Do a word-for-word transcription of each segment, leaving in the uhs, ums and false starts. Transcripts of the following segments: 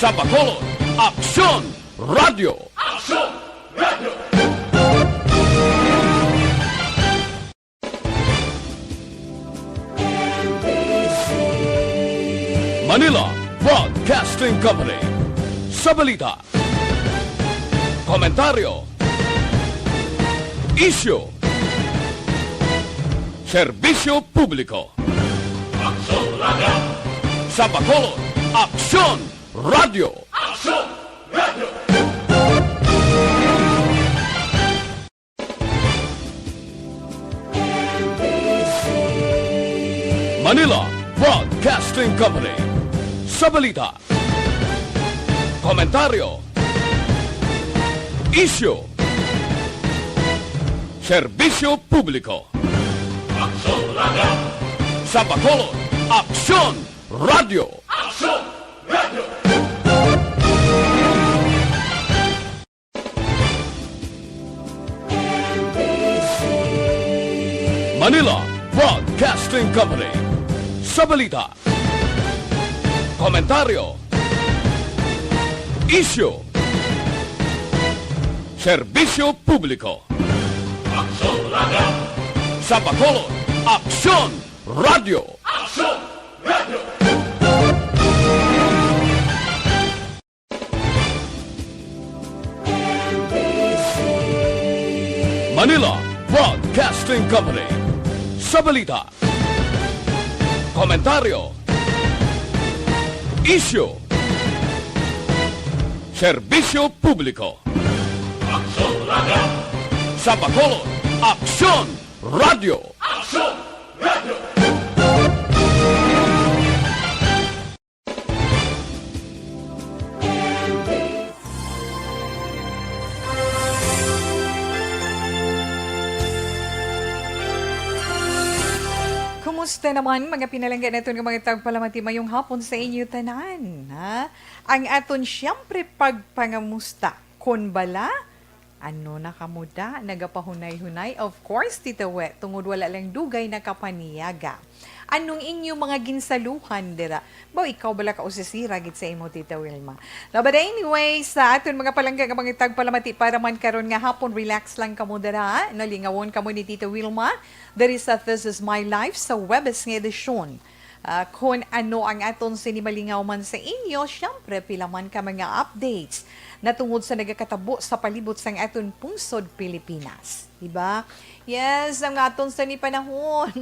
Sa Bacolod, Aksyon Radio. Aksyon Radio. Manila Broadcasting Company. Sa balita, komentaryo, isyu, serbisyo publiko. Aksyon Radio. Sa Bacolod, Aksyon Radio. Aksyon Radio. Manila Broadcasting Company. Sa balita, komentaryo, isyu, serbisyo publiko. Aksyon Radio. Sa Bacolod, Aksyon Radio. Aksyon Radio. Manila Broadcasting Company. Sa balita, komentaryo, isyu, serbisyo publiko. Aksyon Radio. Sa Bacolod, Aksyon Radio. Aksyon Radio. Manila Broadcasting Company. Sa balita, komentaryo, isyu, serbisyo publiko. Aksyon Radio. Sa Bacolod, Aksyon Radio. Aksyon Radio. Kumusta naman, mga pinalangga naton nga mga tagpalamati? Mayong hapon sa inyo tanan, ha? Ang aton siyempre pagpangamusta, kon bala, ano na kamo da, nagapahunay-hunay? Of course, Tita We, tungod wala lang dugay nakapaniyaga. Anong inyo mga ginsaluhan dira? Baw, ikaw bala ka usisira gid sa imo, Tita Wilma. No, but anyway, sa aton mga palangga nga mga tagpalamati para man karon nga hapon, relax lang kamo dira. Nalingawon kamo ni Tita Wilma diri sa This Is My Life sa Huwebes nga edisyon. Ah, kon ano ang aton sini malingaw man sa inyo, siyempre, pila man ka mga updates na tungod sa nagakatabo sa palibot sang aton pungsod Pilipinas. Diba? Yes, ang aton sini panahon.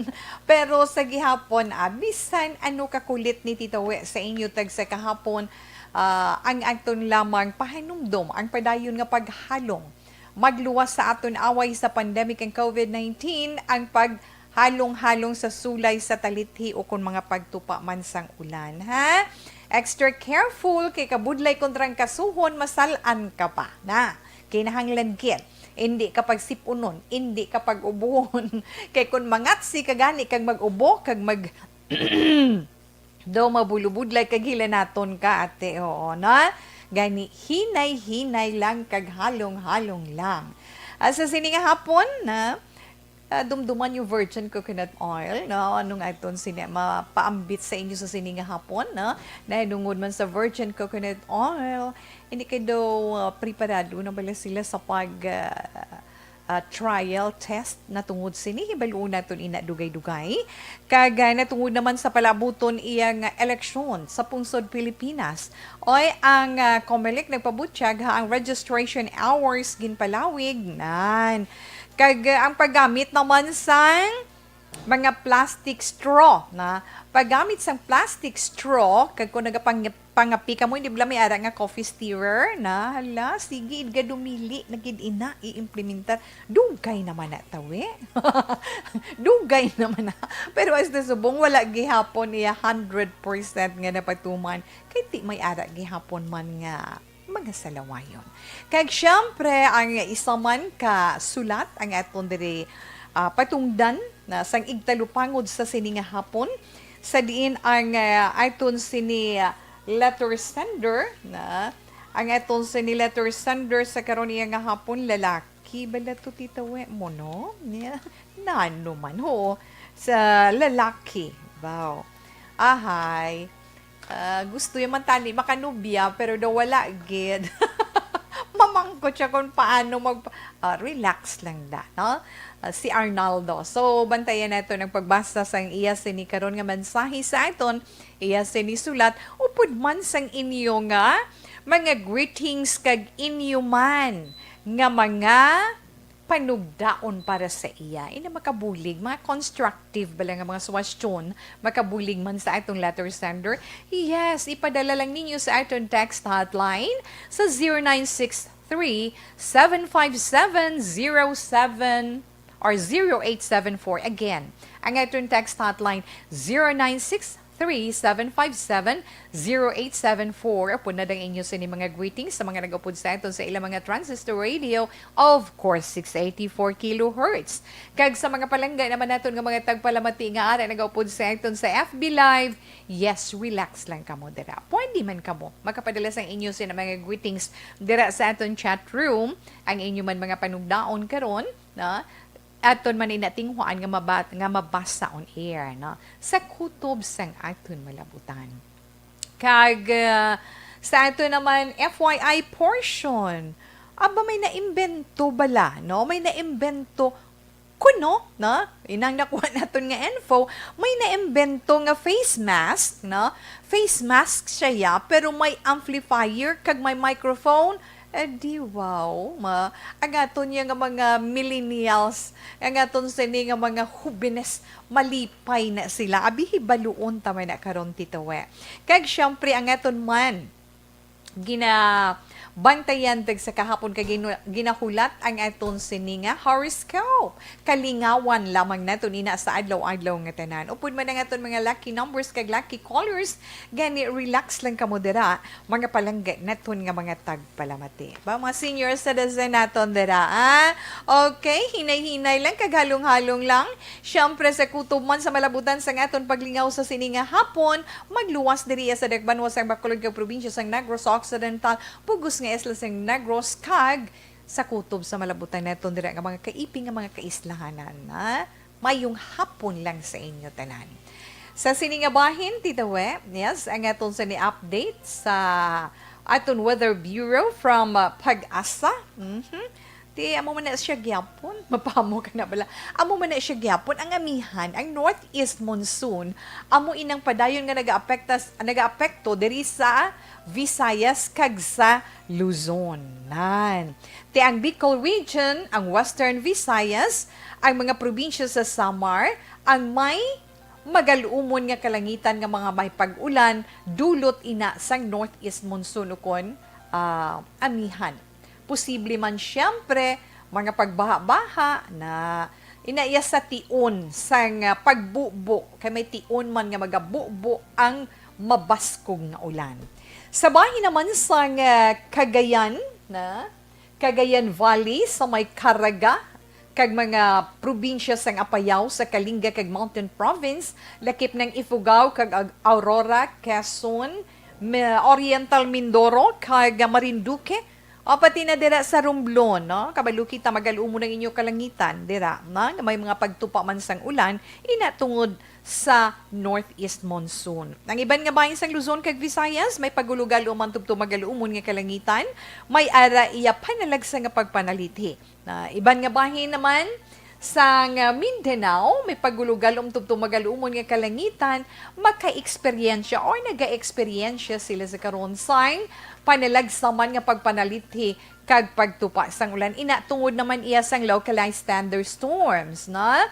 Pero sa gihapon, ah, bisan ano kakulit ni Tita We sa inyo tagsa kahapon, ah, ang aton lamang pahanumdom, ang padayon nga paghalong magluwas sa aton away sa pandemic ang covid nineteen, ang paghalong-halong sa sulay sa talithi o kon mga pagtupa man sang ulan, ha? Extra careful kay kabudlay kontra ang kasuhon, masal-an ka pa na. Kinahanglan gid, indi ka pagsip-unon, indi ka pag-ubuhon. Kay kon mangatsi ka gani kag mag-ubo, kag mag-, daw mabulubudlay kag hilanaton ka, ate, oo, na? Gani, hinay-hinay lang kag halong-halong lang. Ah, sa sini nga hapon, na, ah, dumduman yung virgin coconut oil, no? Anong aton sini, mapaambit sa inyo sa sini nga hapon, no? Nahinungod man sa virgin coconut oil, hindi kay daw, ah, preparado na bala sila sa pag, ah, ah, trial test na tungod sini. Hibal-on naton ina dugay-dugay. Kag, ah, natungod naman sa palabuton iya nga eleksyon sa pungsod Pilipinas. Oy, ang, ah, Comelec nagpabutyag ha, ang registration hours ginpalawig. Nan. Kag, ah, ang paggamit naman sang mga plastic straw, na paggamit sang plastic straw, kag kung nagapang-, pangapi kamo, hindi bala may ara nga coffee stirrer, na, hala, sige, id gadumili na gid ina i-implementar. Dugay naman na, tawi. Dugay naman na. Pero as the subong, wala gihapon iya hundred percent nga napatuman. Kay ti may ara gihapon man nga mga salawayon. Kag siyempre, ang isa man ka sulat ang aton diri, ah, patungdan na sang igtalupangod sa sini nga hapon, sa diin ang, ah, aton sini, ah, letter sender na, ang aton sini letter sender sa karon iya nga hapon, lalaki bala to, Tita We, mo, no? Nya, nano man, ho, sa lalaki. Wow. Ahay. Ah, gusto niya man tani makanubya, pero daw wala gid. Mamangkot siya kung paano mag-, ah, relax lang da, no? Ah, si Arnaldo. So, bantayan nato ang pagbasa sang iya sini karon nga mensahe sa aton. Iya sini sulat, upod man sang inyo nga mga greetings kag inyo man nga mga panugdaon para sa iya. Ina makabulig, mga constructive bala nga mga suwestyon, makabulig man sa atong letter sender. Yes, ipadala lang ninyo sa atong text hotline sa zero nine six three, seven five seven, zero seven or zero eight seven four. Again, ang atong text hotline, zero nine six three, seven five seven, zero eight seven four. Upod na dang inyo sini mga greetings sa mga nag-upod sa aton sa ilang mga transistor radio, of course, six eighty-four kilohertz. Kag sa mga palangga naman naton nga mga tagpalamati nga ara nag-upod sa aton sa F B Live, yes, relax lang kamo dira. Pwede man kamo makapadala sang inyo sina mga greetings dira sa aton chat room, ang inyo man mga panugdaon karon, na aton man inatinguhaan nga mabat-, nga mabasa on air, no? Sa kutob sang aton malabutan. Kag, ah, sa ato naman, F Y I portion, aba, may naimbento bala, no? May naimbento kuno, no? Inang nakuha naton nga info, may naimbento nga face mask, no? Face mask siya, ya, pero may amplifier kag may microphone. Eh, di wow, ma. Ang aton niya nga mga millennials, ang aton sini nga mga hubines, malipay na sila. Abi, hibaluon ta man na karon, Tito We. Kag syempre, ang aton man, ginabantayan tag sa kahapon kay ginu-, ginahulat ang aton sini nga horoscope. Kalingawan lamang naton ina sa adlaw-adlaw nga tanan. Upod man ang aton mga lucky numbers kag lucky colors, gani relax lang kamo dira, mga palangga naton nga mga tagpalamati. Ba, mga senior citizen naton dira, ah? Okay, hinay-hinay lang kag halong-halong lang. Siyempre, sa kutob man sa malabutan sang aton paglingaw sa sini nga hapon, magluwas diri sa dakbanwa sang Bacolod kag probinsya sang Negros Occidental, pugos nga isla sang Negros kag sa kutob sa malabutan naton dira nga mga kaiping nga mga kaislahanan, ha? Mayong hapon lang sa inyo tanan. Sa sini nga bahin, Tita We, yes, ang aton sini update sa aton Weather Bureau from, uh, Pag-asa. Mhm. Ti, amo man na siya gyapon. Mapamo ka na bala. Amo man na siya gyapon. Ang amihan, ang northeast monsoon, amo inang padayon nga nagaapektas-, nagaapekto diri sa Visayas kag sa Luzon. Nan. Ti ang Bicol Region, ang Western Visayas, ang mga probinsya sa Samar, ang may magalumon nga kalangitan nga mga may pag-ulan, dulot ina sang northeast monsoon ukon, ah, amihan. Posible man, siyempre, mga pagbaha-baha na ina iya sa tion sang, ah, pagbubo, kay may tion man nga magabubo ang mabaskog nga ulan. Sa bahin naman sang, ah, Cagayan, na Cagayan Valley, sa may Caraga, kag mga probinsya sang Apayao, sa Kalinga kag Mountain Province, lakip ng Ifugao kag Ag-, Aurora, Quezon, Mi-, Oriental Mindoro, kag Marinduque, o pati na dira sa Romblon, no? Kabalo kita, magalumo ng inyo kalangitan dira, na nga may mga pagtupa man sang ulan, ina tungod sa northeast monsoon. Ang iban nga bahin sang Luzon kag Visayas, may pagulugal-uman tubtob magaluumon nga kalangitan, may ara iya panalagsa nga pagpanalithi. Na iban nga bahin naman sang, ah, Mindanao, may pagulugal-um tubtob magaluumon nga kalangitan, maka-eksperyensya or naga-eksperyensya sila sa karon sang panalagsa man nga pagpanalithi kag pagtupa sang ulan. Ina, tungod naman iya sang localized thunderstorms, na?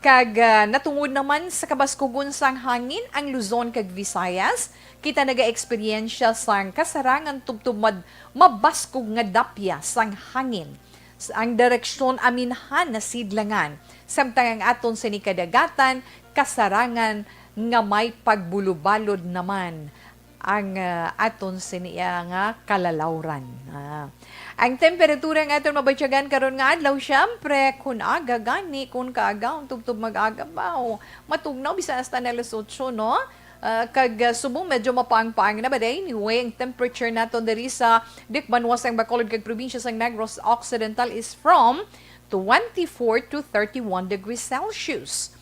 Kag, ah, natungod naman sa kabaskugon sang hangin ang Luzon kag Visayas, kita naga-eksperyensya sang kasarangan tubtob mad-, mabaskog nga dapya sang hangin. S-, ang direksyon aminhan na sidlangan, samtang ang aton sini kadagatan, kasarangan nga may pagbulubalod naman ang, ah, aton sini nga kalalawran. Ah. Ang temperatura nga aton mabatyagan karon nga adlaw, siyempre, kun aga gani, kun kaagaw, tubtob mag-aga ba, o matugnaw, bisan hasta na alas otso, no? Ah, kag, ah, subong medyo mapaang-paang na ba day? Anyway, ang temperature naton diri sa dakbanwa sang Bacolod kag probinsya sang Negros Occidental is from twenty-four to thirty-one degrees Celsius.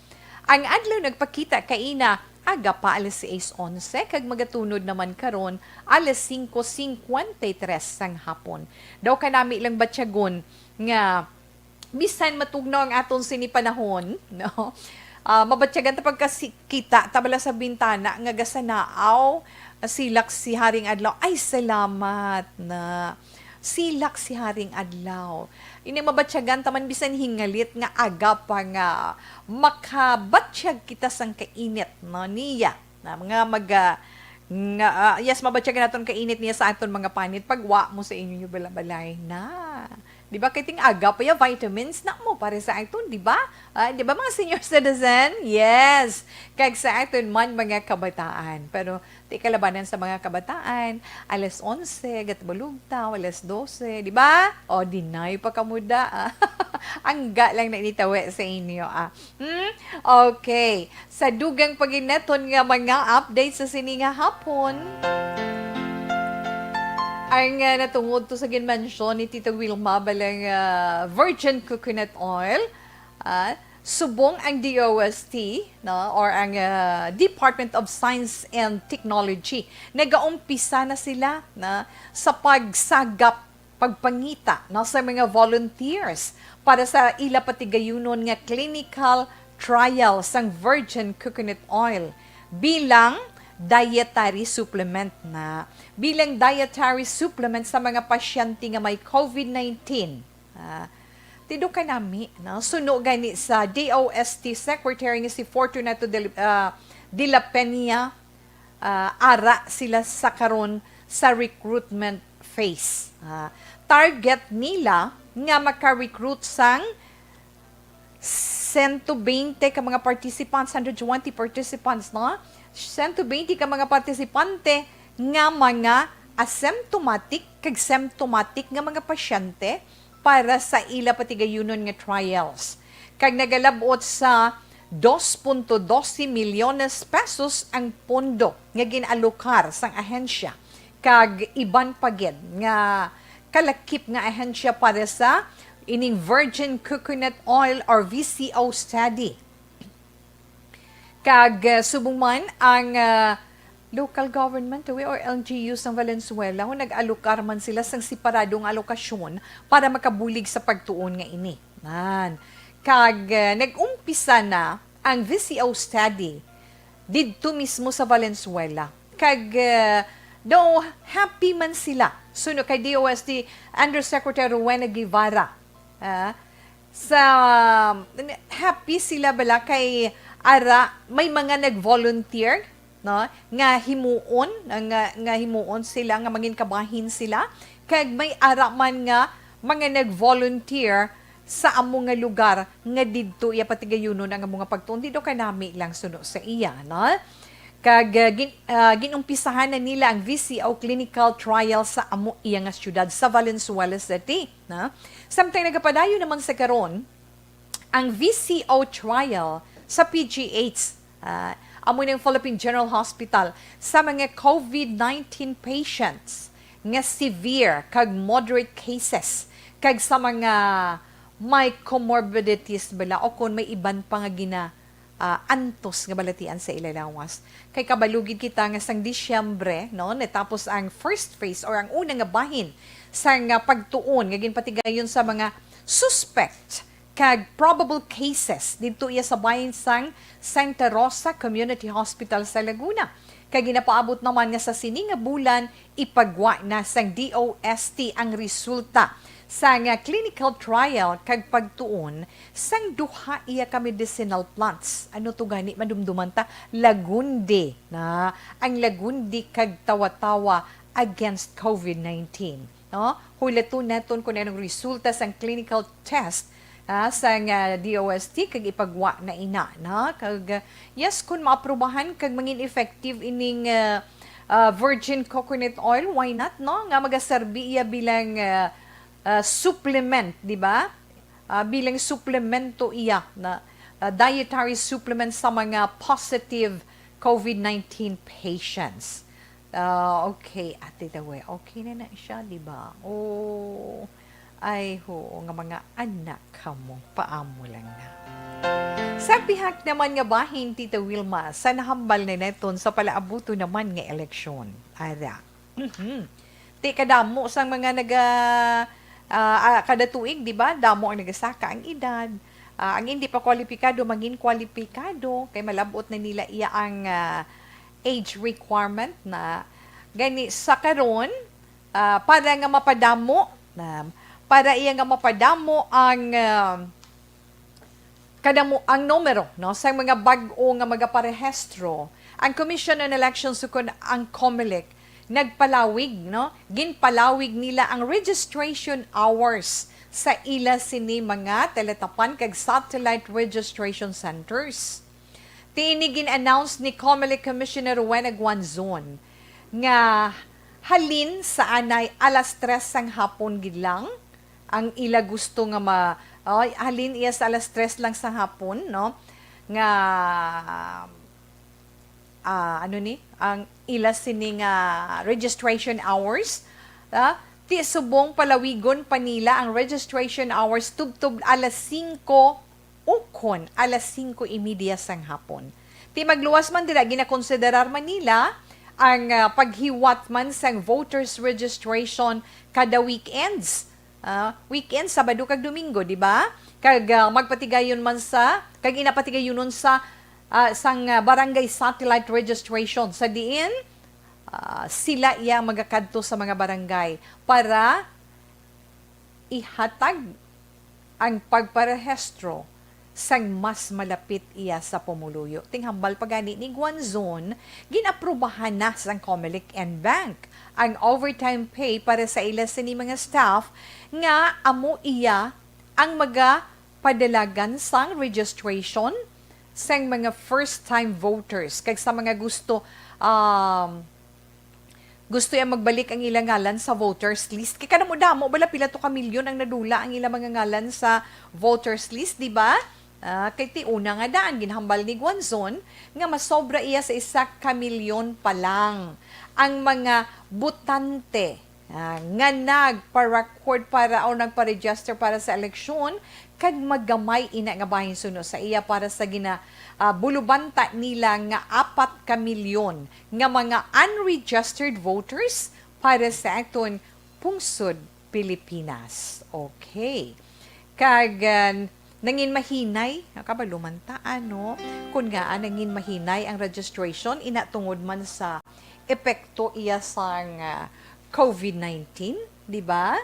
Ang adlaw nagpakita kaina aga pa alas seis onse, kag magatunod naman karon alas singko singkwenta y tres sang hapon. Daw kanami lang batyagon nga bisan matugnaw ang aton sini panahon, no? Ah, mabatyagan ta pagkasi-, kita ta bala sa bintana nga gasanaaw, silak si Haring Adlaw. Ay, salamat na. Silak si Haring Adlaw. Ini mabatyagan ta man bisan hingalit nga aga pa nga makabatyag kita sang kainit, no, niya. Na mga mag, ah, nga, ah, yes, mabatyagan naton kainit niya sa aton mga panit pag wa mo sa inyo balay na. Di ba? Kay ting aga pa ya, vitamins na mo para sa aton, di ba? Ah, di ba, mga senior citizen? Yes. Kag sa aton man, mga kabataan. Pero di kalabanan sa mga kabataan, alas onse, gatbulog ta, alas dose, di ba? O, dinay pa kamuda, ah. Angga lang na initawi sa inyo, ah. Hmm? Okay. Sa dugang paginaton nga mga update sa sini nga hapon, ang, ah, natungod to sa ginmensyon ni Tita Wilma, balang, ah, virgin coconut oil, ah, subong ang D O S T, no, or ang, ah, Department of Science and Technology, nagaumpisa na sila na sa pagsagap, pagpangita, no, sa mga volunteers para sa ila patigayunon nga clinical trial sang virgin coconut oil bilang dietary supplement na, bilang dietary supplement sa mga pasyente nga may COVID nineteen. Ah, tido kanami, no? Suno gani sa D O S T Secretary nga si Fortunato de, ah, de la Peña, ah, ara sila sa karon sa recruitment phase. Ah, target nila nga maka-recruit sang sento bente ka mga participants, hundred twenty participants, no? Sento bente ka mga partisipante nga mga asymptomatic kag symptomatic nga mga pasyente para sa ila patigayunon nga trials. Kag nagalab-ot sa dos punto dose milyones pesos ang pondo nga gin-alokar sang ahensya kag iban pa gid nga kalakip nga ahensya para sa ining virgin coconut oil or V C O study. Kag, uh, subong man ang, uh, local government, uy, or L G U sang Valenzuela, nag-alokar man sila sang separado nga alokasyon para makabulig sa pagtuon nga ini. Nan. Kag, uh, nag-umpisa na ang V C O study didto mismo sa Valenzuela. Kag, uh, daw happy man sila. Suno kay D O S T Undersecretary Rowena Guevara, ah, sa, happy sila bala kay ara may mga nag-volunteer, no, nga himuon, nga, nga himuon sila, nga mangin kabahin sila, kag may ara man nga mga nag-volunteer sa amo nga lugar nga didto iya patigayunon ang amo nga pagtuon. Di daw kanami lang suno sa iya, no? Kag, ah, gin-, ah, ginumpisahan na nila ang V C O clinical trial sa amo iya nga siyudad sa Valenzuela City, no? Samtang nagapadayon naman sa karon ang V C O trial sa P G H, ah, amo ning Philippine General Hospital sa mga COVID nineteen patients nga severe kag moderate cases kag sa mga may comorbidities bala o kon may iban pa nga gina-, ah, antos nga balatian sa ila lawas. Kay kabalo gid kita nga sang Disyembre, no, natapos ang first phase or ang una nga bahin sang, ah, pagtuon nga ginpatigayon sa mga suspect kag probable cases didto iya sa bahin sang Santa Rosa Community Hospital sa Laguna. Kag ginapaabot naman nga sa sini nga bulan, ipagwa na sang D O S T ang resulta sang clinical trial kag pagtuon sang duha iya ka medicinal plants. Ano to gani, madumduman ta? Lagundi na, ang lagundi kag tawa-tawa against COVID nineteen, no? Hulaton naton kung anong resulta sang clinical test, ah, sang, ah, D O S T kag ipagwa na ina, no? Kag, ah, yes, kung maaprubahan kag mangin effective ining, ah, ah, virgin coconut oil, why not, no? Nga magaserbi iya bilang, ah, ah, supplement, di ba? Ah, bilang suplemento iya na, ah, dietary supplement sa mga positive COVID nineteen patients. Ah, okay, Ate Dawe, okay na na siya, di ba? Oh, ay, oo, nga mga anak kamo, paamo lang na. Sa pihak naman nga bahin, Tita Wilma, sa nahambal na naton sa palaabuto naman nga eleksyon. Ara. Mhm. Ti kadamo sang mga naga, ah, ah, kada tuig, di ba? Damo ang nagasaka ang edad. Ah, ang hindi pa kwalipikado, mangin kwalipikado, kay malabot na nila iya ang, ah, age requirement na gani sa karon, ah, para nga mapadamo, na, para iya nga mapadamo ang, ah, kadamo ang numero, no, sa mga bag-o nga magaparehistro, ang Commission on Elections ukon ang COMELEC nagpalawig, no, ginpalawig nila ang registration hours sa ila sini mga teletapan kag satellite registration centers. Ti ini gin-announce ni COMELEC Commissioner Rowena Guanzon nga halin sa anay alas tres sang hapon gid lang ang ila gusto nga ma-, ay, halin iya sa alas tres lang sa hapon, no? Nga, ah, ano ni? Ang ila sini nga registration hours, ah, ti subong palawigon pa nila ang registration hours tubtob alas singko ukon alas singko y media sang hapon. Ti magluwas man dira, ginakonsiderar man nila ang, ah, paghiwat man sang voters registration kada weekends. Ah, weekend, Sabado kag Domingo, di ba? Kag, ah, magpatigayon man sa, kag inapatigayonon sa, ah, sang, ah, barangay satellite registration sa diin, ah, sila iya magakadto sa mga barangay para ihatag ang pagparehistro sang mas malapit iya sa pumuluyo. Ti ang hambal pa gani ni Guanzon, gin-aprubahan na sang COMELEC and bank ang overtime pay para sa ila sini mga staff nga amo iya ang magapadalagan sang registration sang mga first-time voters kag sa mga gusto, um, gusto iya magbalik ang ilang ngalan sa voters list. Kay kadamo-damo, bala pila to ka milyon ang nadula ang ilang mga ngalan sa voters list, di ba? Ah, kay ti una nga daan, ginhambal ni Guanzon nga masobra iya sa isa ka milyon pa lang ang mga botante, ah, nga nagpa-record para o nagpa-register para sa eleksyon, kag magamay ina nga bahin suno sa iya para sa gina-, ah, bulubanta nila nga apat ka milyon nga mga unregistered voters para sa aton pungsod Pilipinas. Okay. Kag, ah, nangin mahinay, nakabalo man ta, ano? Kun ngaa nangin mahinay ang registration, ina tungod man sa epekto iya sang, ah, covid nineteen, di ba?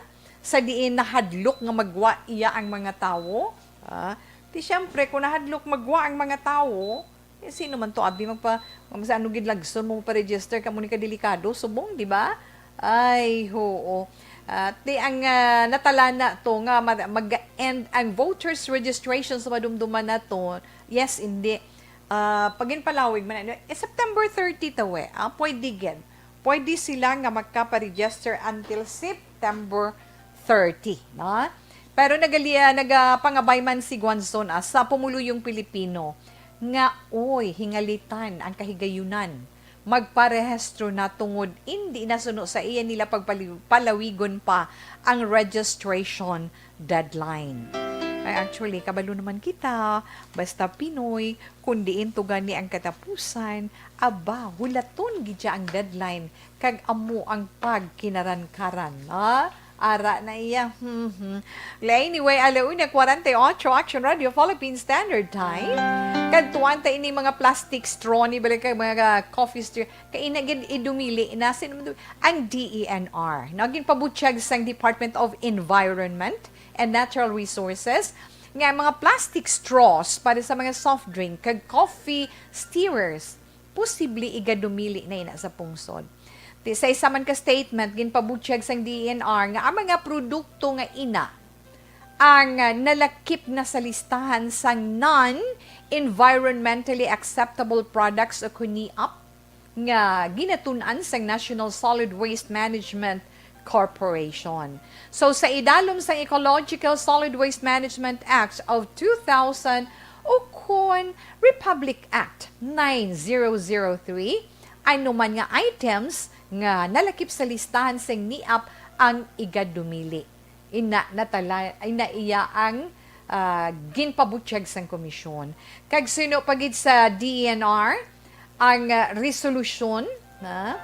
Sa diin nahadlok nga magwa iya ang mga tawo. Ah, ti siyempre, kung nahadlok magwa ang mga tawo, eh, sino man to, abi, magpa-, magsa-, ano gid lagson mo pa-register, kamo ni kadelikado, subong, di ba? Ay, hoo. Ah, ti ang, ah, natalana to nga ma-, mag-end ang voters registration sa madumduman nato. Yes, hindi. Ah, pag ginpalawig man, eh, September thirty to, eh. Ah, pwede gid. Pwede sila nga magka-register until September thirty, no? Pero nagali-, ah, nagapangabay man si Guanzon, ah, sa pumuluyong Pilipino nga, uy, hingalitan ang kahigayunan magparehistro na tungod indi na suno sa iya nila pagpali-, palawigon pa ang registration deadline. Ay, actually, kabalo naman kita, basta Pinoy, kung diin to gani ang katapusan, aba, hulaton gid siya ang deadline, kag amo ang pagkinarankaran, ha? Ara na iya. Hmm, hmm. Anyway, alauna kwarenta y ocho, Action Radio Philippine Standard Time. Kadtuan ta ini mga plastic straw ni balik kay mga coffee straw. Kay ina gid idumili na sin-, ang D E N R. No, ginpabutyag sang Department of Environment and Natural Resources nga ang mga plastic straws para sa mga soft drink kag coffee stirrers posible igadumili na ina sa pungsod. Ti sa isa man ka statement, ginpabutyag sang D E N R nga ang mga produkto nga ina ang, ah, nalakip na sa listahan sang non-environmentally acceptable products o kung NEAP nga ginatun-an sang National Solid Waste Management Corporation. So, sa idalom sang Ecological Solid Waste Management Act of two thousand o kon Republic Act nine zero zero three, ano man nga items nga nalakip sa listahan sang NEAP ang igadumili. Ina natala-, ina iya ang ah, ginpabutyag sang komisyon. Kag suno pa gid sa D E N R ang, ah, resolusyon na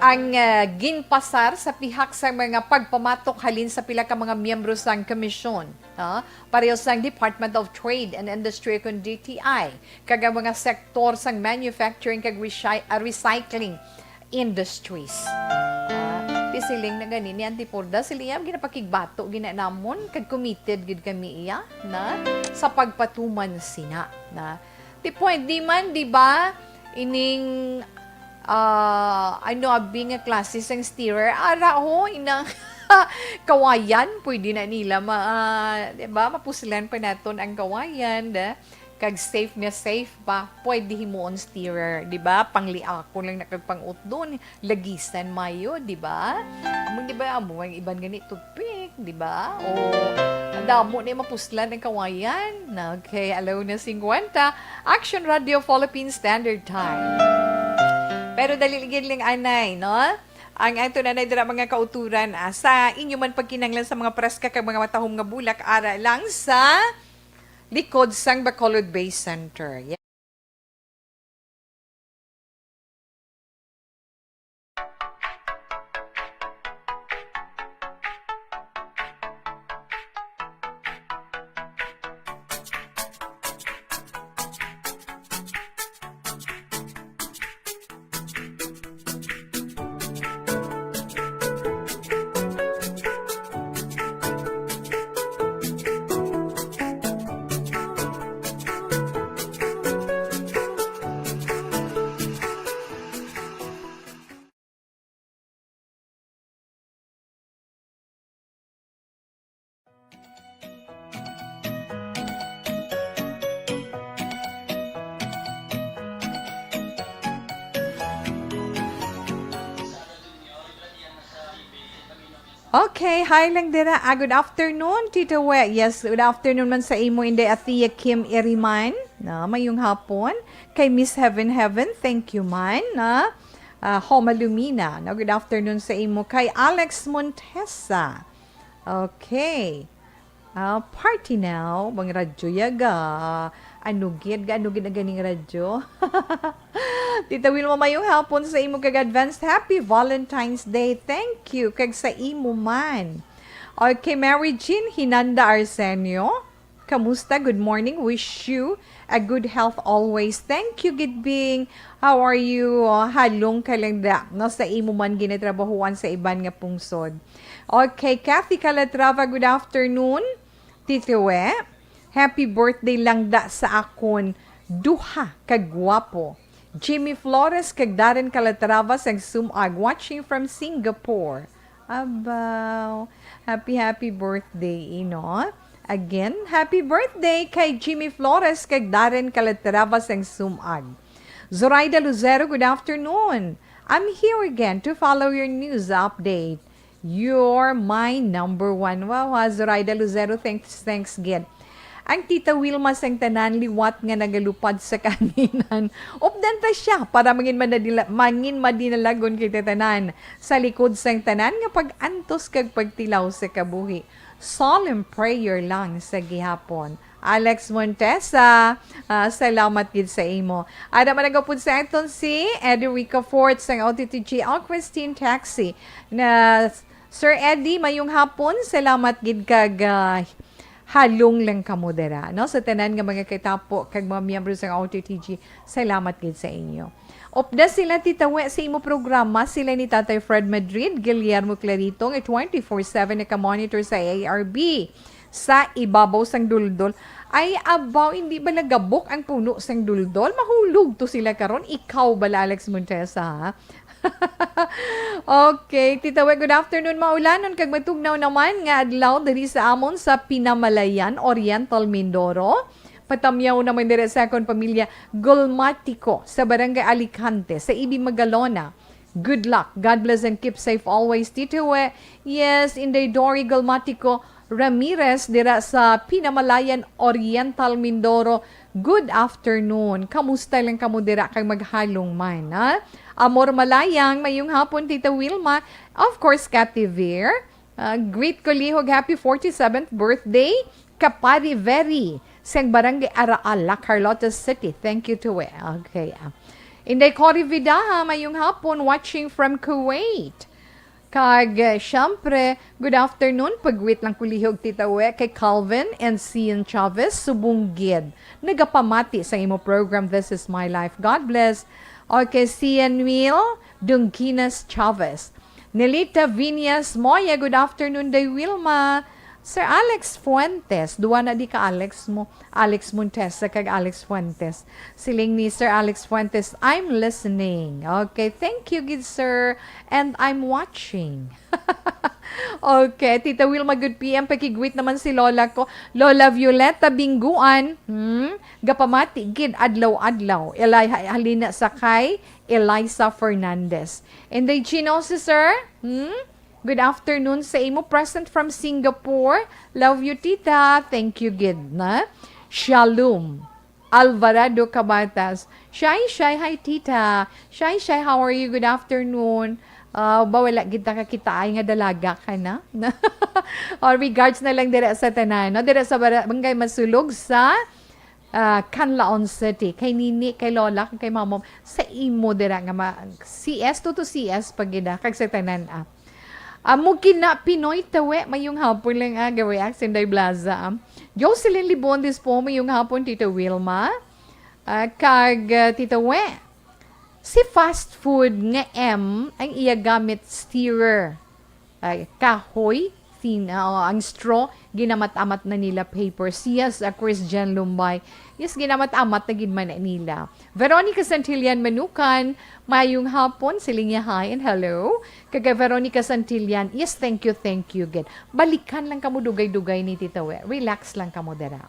ang, ah, ginpasar sa pihak sa mga pagpamatok halin sa pila ka mga miyembro sang komisyon, ah, pareho sang Department of Trade and Industry kun D T I, kag ang mga sektor sang manufacturing kag recy-, ah, recycling industries. Ah, ti siling na gani ni Auntie Porda, si Liam, ginapakigbato gina namon, kag committed gid kami iya na sa pagpatuman sina na. Ti pwede man, di ba, ining, ah, ano, abi nga klase sang stirrer? Ara ho, inang kawayan, pwede na nila ma-, ah, di ba, mapuslan pa naton ang kawayan, da? Kag safe nga safe pa, pwede himuon stirrer, di ba? Pangliakon lang na kag pang-utdon, lagisan mayo, di ba? Amo, di ba, amo ang iban gani toothpick, di ba? O, ang damo na yung mapuslan ang kawayan. Okay, alaw na singkwenta. Action Radio Philippine Standard Time. Pero dali gid lang anay, no? Ang ato na dira mga kauturan, ah, sa inyo man pagkinahanglan sa mga preska kag mga matahom nga bulak, ara lang sa likod sang Bacolod Bay Center. Yeah. Okay, hi lang dira. Ah, good afternoon, Tita We. Yes, good afternoon man sa imo, Inday Athea Kim Iriman. Na, mayong hapon. Kay Miss Heaven Heaven, thank you man. Na, ah, Homa Lumina. Na, good afternoon sa imo. Kay Alex Montesa. Okay. Ah, party now, bang radyo yaga. Ano gid, ga-, ano gid ang ganing radyo? Tita Wilma, mayong hapon sa imo kag advanced happy Valentine's Day. Thank you, kag sa imo man. Okay, Mary Jean Hinanda Arsenio, kamusta? Good morning. Wish you a good health always. Thank you, Gidbing. How are you? Oh, halong ka lang da, no, sa imo man ginatrabahuan sa iban nga pungsod. Okay, Kathy Calatrava, good afternoon. Tito We, happy birthday lang da sa akon duha ka gwapo, Jimmy Flores kag Darren Calatrava sang Sumag, watching from Singapore. Abaw, happy, happy birthday, ino. Again, happy birthday kay Jimmy Flores kag Darren Calatrava sang Sumag. Zoraida Lucero, good afternoon. I'm here again to follow your news update. You're my number one. Wow, ha, Zoraida Lucero, thanks, thanks gid. Ang Tita Wilma sang tanan liwat nga nagalupad sa kahanginan. Updan ta siya para mangin madadila-, mangin madinalagon kita tanan. Sa likod sang tanan nga pag-antos kag pagtilaw sa kabuhi. Solemn prayer lang sa gihapon. Alex Montesa, ah, salamat gid sa imo. Ada man nagapod sa aton si Eddie Rico Fort sang O T T G Christine Taxi na, Sir Eddie, mayong hapon. Salamat gid kag, ah, halong lang kamo dira, no? Sa tanan nga mga katapo kag mga miyembro sang O T T G, salamat gid sa inyo. Upda sila, Tita We, sa imo programa, sila ni Tatay Fred Madrid, Guillermo Clarito, nga twenty-four seven nakamonitor sa A R B sa ibabaw sang duldol. Ay, abaw, hindi ba nagabok ang puno sang duldol? Mahulog to sila karon. Ikaw bala, Alex Montesa, ha? Okay, Tita We, good afternoon. Maulanon kag matugnaw naman nga adlaw diri sa amon sa Pinamalayan, Oriental Mindoro. Patamyaw naman diri sa akon pamilya Golmatico sa Barangay Alicante sa Ibi Magalona. Good luck. God bless and keep safe always, Tito We. Yes, Inday Dory Golmatico Ramirez dira sa Pinamalayan, Oriental Mindoro. Good afternoon. Kamusta lang kamo dira kag maghalong man, ha? Amor Malayang, mayong hapon, Tita Wilma. Of course, Kati Vir. Ah, greet ko lihog, happy forty-seventh birthday Kapari Veri, sang Barangay Araal, La Carlota City. Thank you to it. Okay. Ah. Inday Cory Vidaha, mayong hapon, watching from Kuwait. Kag, eh, syempre, good afternoon. Pagwit lang kulihog, Tita We, kay Calvin and Cian Chavez, subong gid. Nagapamati sa imo program, This Is My Life. God bless. Okay, Cian Will, Dunginas Chavez. Nelita Viñas Moya, good afternoon, Day Wilma. Sir Alex Fuentes, duwa na di ka Alex mo, Alex Montesa kag Alex Fuentes. Siling ni Sir Alex Fuentes, "I'm listening." Okay, thank you, good sir. And I'm watching. Okay, Tita Wilma, good P M. Pakigwit naman si Lola ko. Lola Violeta Binguan, hmm? Gapamati gid adlaw-adlaw. Ilay halina sa kay Eliza Fernandez. And the Chino, si sir? Hmm? Good afternoon sa imo. Present from Singapore. Love you, tita. Thank you, gid na. Shalom. Alvarado Cabatas. Shy, shy, hi, tita. Shy, shy, how are you? Good afternoon. Ah, ba, wala gid ta kakita ay nga dalaga ka na. Oh, regards na lang dira sa tanan, no? Dira sa Barangay Masulog sa, ah, Canlaon City. Kay Nini, kay Lola, kay Mama, sa imo dira nga ma-, C S to, to C S pa gid, ah, kag sa tanan, ah. Amo gina Pinoy tawe, mayong hapon lang, ah, ga-react sa Inday Blaza, ah. Jocelyn Libondes po, mayong hapon, Tita Wilma. Ah, kag, ah, Tita We, si fast food nga M ang iya gamit stirrer. Ay, kahoy, thin, ah, ang straw, ginamat-amat na nila paper. Yes, ah, Christian Lumbay. Yes, ginamat-amat na gid man na nila. Veronica Santillan Manukan, mayong hapon, siling niya hi and hello. Kag kay Veronica Santillan, yes, thank you, thank you, gid. Balikan lang kamo dugay-dugay ni Tita We. Relax lang kamo dira.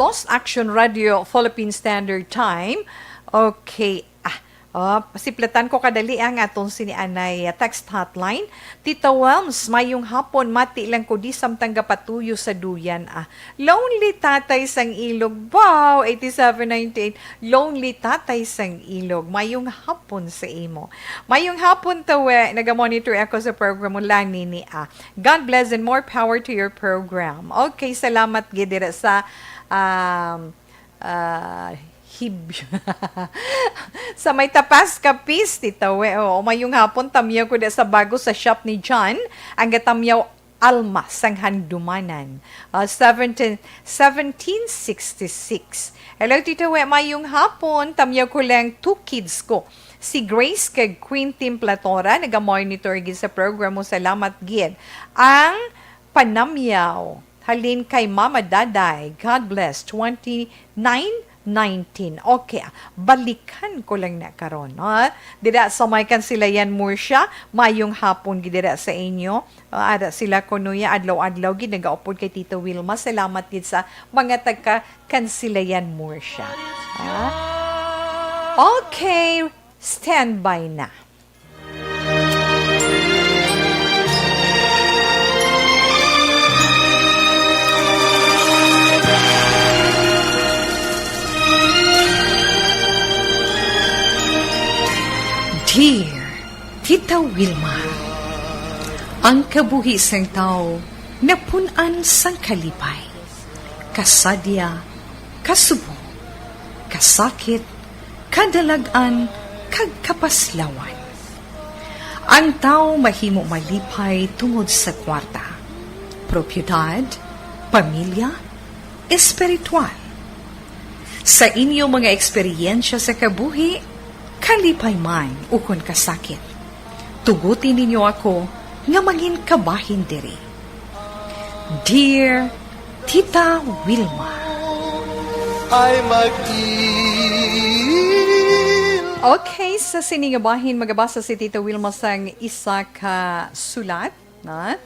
Dos, Action Radio Philippine Standard Time. Okay. Ah, oh, siplatan ko kadali ang aton sini anay, ah, text hotline. Tita Welms, mayong hapon. Mati lang ko, di samtang gapatuyo sa duyan, ah. Lonely Tatay sang Ilog. Wow, eighty-seven ninety-eight. Lonely Tatay sang Ilog. Mayong hapon sa imo. Mayong hapon, Tawe. Naga-monitor ako sa program mo, Lani, ni, ah. God bless and more power to your program. Okay, salamat gid dira sa, um, ah, Hib-, sa may Tapas, Capiz, Tita We. Oo, mayong hapon, tamyaw ko da sa bago sa shop ni John. Ang gatamyaw, Alma sang Handumanan, ah, seventeen, seventeen sixty-six. Hello, Tita We, mayong hapon. Tamyaw ko lang two kids ko. Si Grace kag Queen Team Platora, naga-monitor gid sa program mo. Salamat gid. Ang panamyaw halin kay Mama Daday. God bless. Twenty-nine nineteen. Okay, ah, balikan ko lang na karon, ha? Dira sa may Kansilayan, Murcia, mayong hapon gid dira sa inyo. Ah, ara sila kuno ya, adlaw-adlaw gid nagaupod kay Tito Wilma. Salamat gid sa mga taga Kansilayan, Murcia. Ha? Okay, standby na. Dear Tita Wilma, ang kabuhi sang tawo napun-an sang kalipay, kasadya, kasubo, kasakit, kadalag-an, kag kapaslawan. Ang tawo mahimo malipay tungod sa kwarta, propiedad, pamilya, espiritual. Sa inyo mga eksperyensya sa kabuhi, kalipay man ukon kasakit, tuguti ninyo ako nga mangin kabahin diri. Dear Tita Wilma. Ay mag-il- Okay, sa sini nga bahin, magabasa si Tita Wilma sang isa ka sulat, na?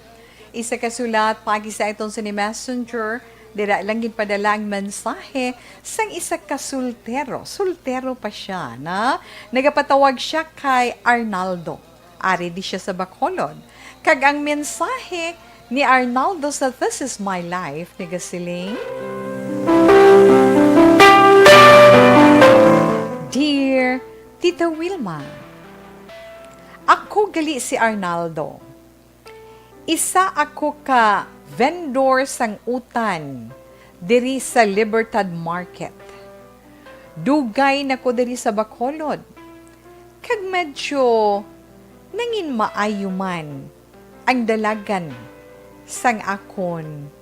Isa ka sulat, pagi sa iton sa ni Messenger, dira lang ginpadala ang mensahe sang isa ka soltero. Soltero pa siya, na? Nagapatawag siya kay Arnaldo. Ari di siya sa Bacolod. Kag ang mensahe ni Arnaldo sa This Is My Life, nagasiling, Dear Tita Wilma, ako gali si Arnaldo. Isa ako ka vendor sang utan diri sa Libertad Market. Dugay na ko diri sa Bacolod, kag medyo nangin maayo man ang dalagan sang akon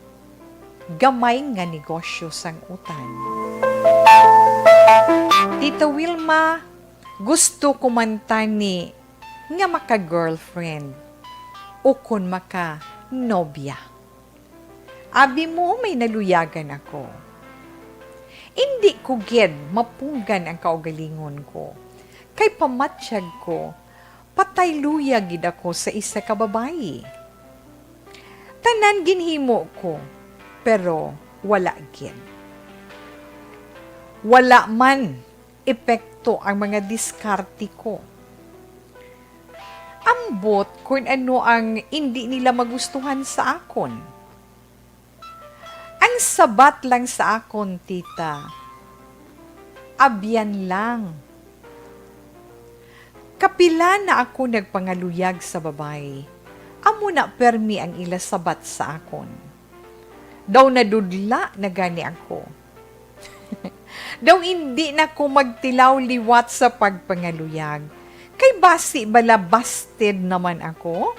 gamay nga negosyo sang utan. Tita Wilma, gusto ko man tani nga maka-girlfriend ukon maka-nobya. Abi mo, may naluyagan ako. Indi ko gid mapunggan ang kaugalingon ko, kay pamatyag ko, patay luyag gid ako sa isa ka babayi. Tanan ginhimo ko, pero wala gid. Wala man epekto ang mga diskarte ko. Ambot kon ano ang indi nila magustuhan sa akon. Ang sabat lang sa akon, tita, abyan lang. Kapila na ako nagpangaluyag sa babayi, amo na permi ang ila sabat sa akon. Daw nadudla na gani ako. Daw indi na ko magtilaw liwat sa pagpangaluyag, kay basi bala busted naman ako.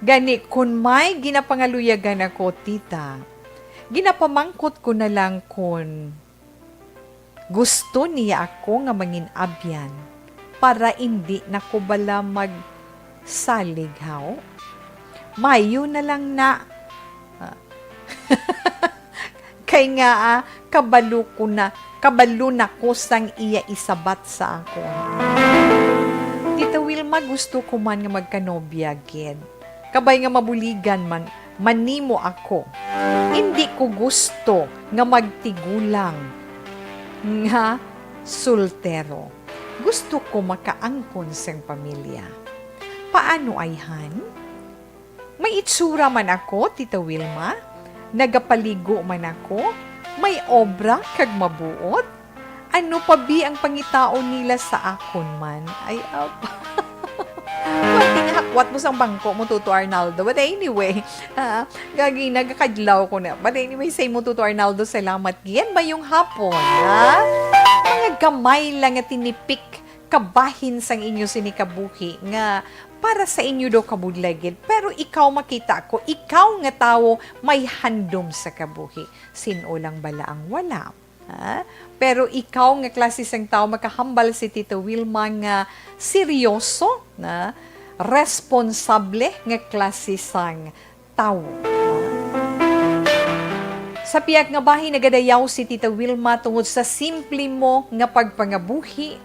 Gani, kon may ginapangaluyagan ako, tita, ginapamangkot ko na lang kon gusto niya ako nga mangin-abyan para indi na ko bala magsalig, haw? Mayo na lang na. Ah. Kay nga, ah, kabalo ko na, kabalo na ko sang iya isabat sa akon. Tita Wilma, gusto ko man nga magkanobya gid. Kabay nga mabuligan man, manimo ako. Indi ko gusto nga magtigulang nga soltero. Gusto ko makaangkon sing pamilya. Paano, ayhan? May itsura man ako, Tita Wilma? Nagapaligo man ako? May obra kag mabuot? Ano pa bi ang pangitaon nila sa akon man? Ay, ab-, Pati nga hakwat mo sang bangko mo, Tuto Arnaldo. But anyway, ah, gagi, nagakadlaw ko na. But anyway, say mo, Tuto Arnaldo, salamat gid. Mayong hapon, ha? Mga gamay lang nga tinipik kabahin sang inyo sini kabuhi nga para sa inyo daw kabudlay gid. Pero ikaw, makita ko, ikaw nga tawo may handom sa kabuhi. Sin-o lang bala ang wala? Ha? Pero ikaw nga klase sang tawo, makahambal si Tita Wilma nga seryoso, na responsable nga klase sang tawo. Sa pihak nga bahin, nagadayaw si Tita Wilma tungod sa simple mo nga pagpangabuhi,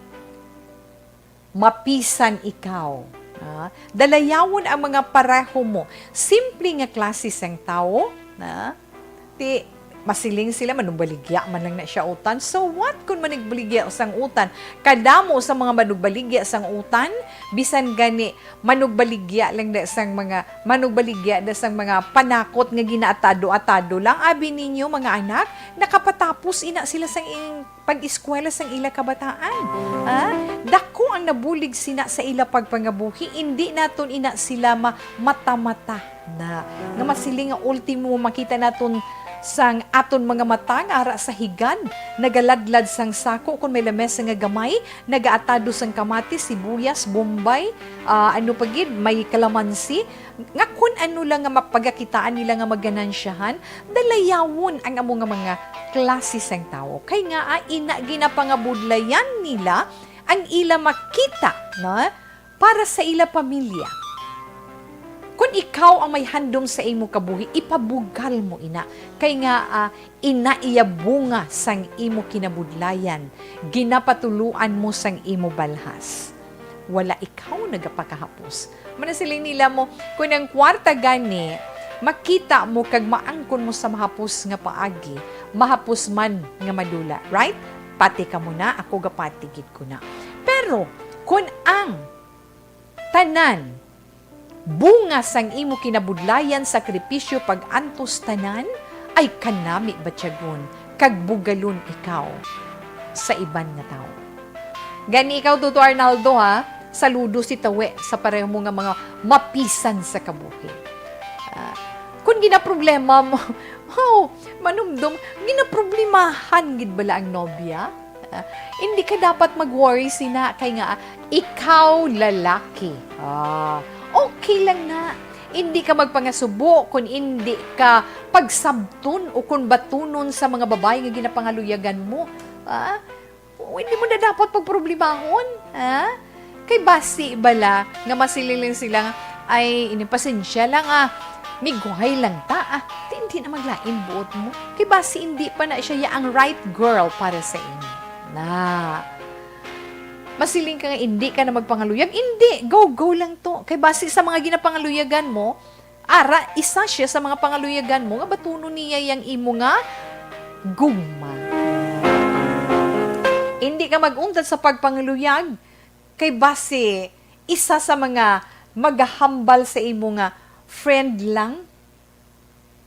mapisan ikaw. Ah, dalayawon ang mga pareho mo. Simple nga klase sang tawo, na ti masiling sila, manugbaligya man lang na siya utan. So what kung manugbaligya sang utan? Kadamo sa mga manugbaligya sang utan, bisan gani manugbaligya lang da sang mga, manugbaligya da sang mga panakot nga ginaatado-atado lang. Abi ninyo, mga anak, nakapatapos ina sila sang ing pag-eskwela sang ila kabataan. Ah, dako ang nabulig sina sa ila pagpangabuhi, indi naton ina sila ma-, mata-mata na. Nga masiling nga ultimo makita naton sang aton mga mata nga ara sa higad, nagaladlad sang sako kon may lamesa nga gamay, nagaatado sang kamatis, sibuyas, bombay, ah, ano pa gid, may kalamansi, nga kun ano lang nga mapagakitaan nila nga maganansyahan, dalayawon ang amo nga mga klase sang tawo. Kay ngaa, ah, ina ginapangabudlayan nila ang ila makita, no? Para sa ila pamilya. Kun ikaw ang may handom sa imo kabuhi, ipabugal mo ina. Kay ngaa, ah, ina iya bunga sang imo kinabudlayan, ginapatuloan mo sang imo balhas. Wala ikaw nagapakahapos. Manasiling nila mo, kun ang kwarta gani, makita mo kag maangkon mo sa mahapos nga paagi, mahapos man nga madula, right? Pati ka mo na, ako gapati gid ko na. Pero, kun ang tanan bunga sang imo kinabudlayan, sakripisyo, pag-antos, tanan ay kanami batyagon kag bugalon ikaw sa iban nga tawo. Gani ikaw, Tuto Arnaldo, ha? Saludo si Tawe sa pareho mo nga mga mapisan sa kabuhi. Ah, kung ginaproblema mo, oh, manumdom, ginaproblemahan gid bala ang nobya? Ah, hindi ka dapat mag-worry sina, kay nga, ah, ikaw lalaki. Ah, okay lang na. Hindi ka magpangasubo kung hindi ka pagsabton o kung batunon sa mga babae nga ginapangaluyagan mo. Ah, o, hindi mo na dapat pagproblemahon. Ah? Kay basi bala nga masiling sila nga, "Ay, ini pasensya lang, ah. Migway lang ta, ah." Di, hindi na maglain buot mo. Kay basi hindi pa na siya ya ang right girl para sa inyo. Na. Masiling ka nga hindi ka na magpangaluyag, hindi. Go, go lang to. Kay basi sa mga ginapangaluyagan mo, ara, isa siya sa mga pangaluyagan mo nga batunon niya yang imo nga gugma. Hindi ka mag-untat sa pagpangaluyag, kay basi isa sa mga magahambal sa imo nga friend lang,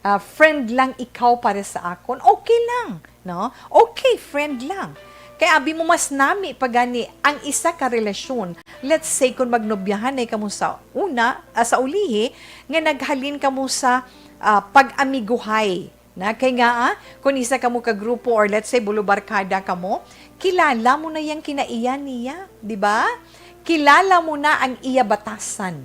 ah, friend lang ikaw para sa akon, okay lang, no? Okay, friend lang. Kay abi mo, mas nami pa gani ang isa ka relasyon. Let's say, kung magnobyahan na kamo sa una, ah, sa ulihi, nga naghalin kamo sa, ah, pag-amiguhay, na kay nga, ah, kung isa kamo ka grupo or let's say, bulubarkada kamo, kilala mo na yang kinaiya niya, di ba? Kilala mo na ang iya batasan.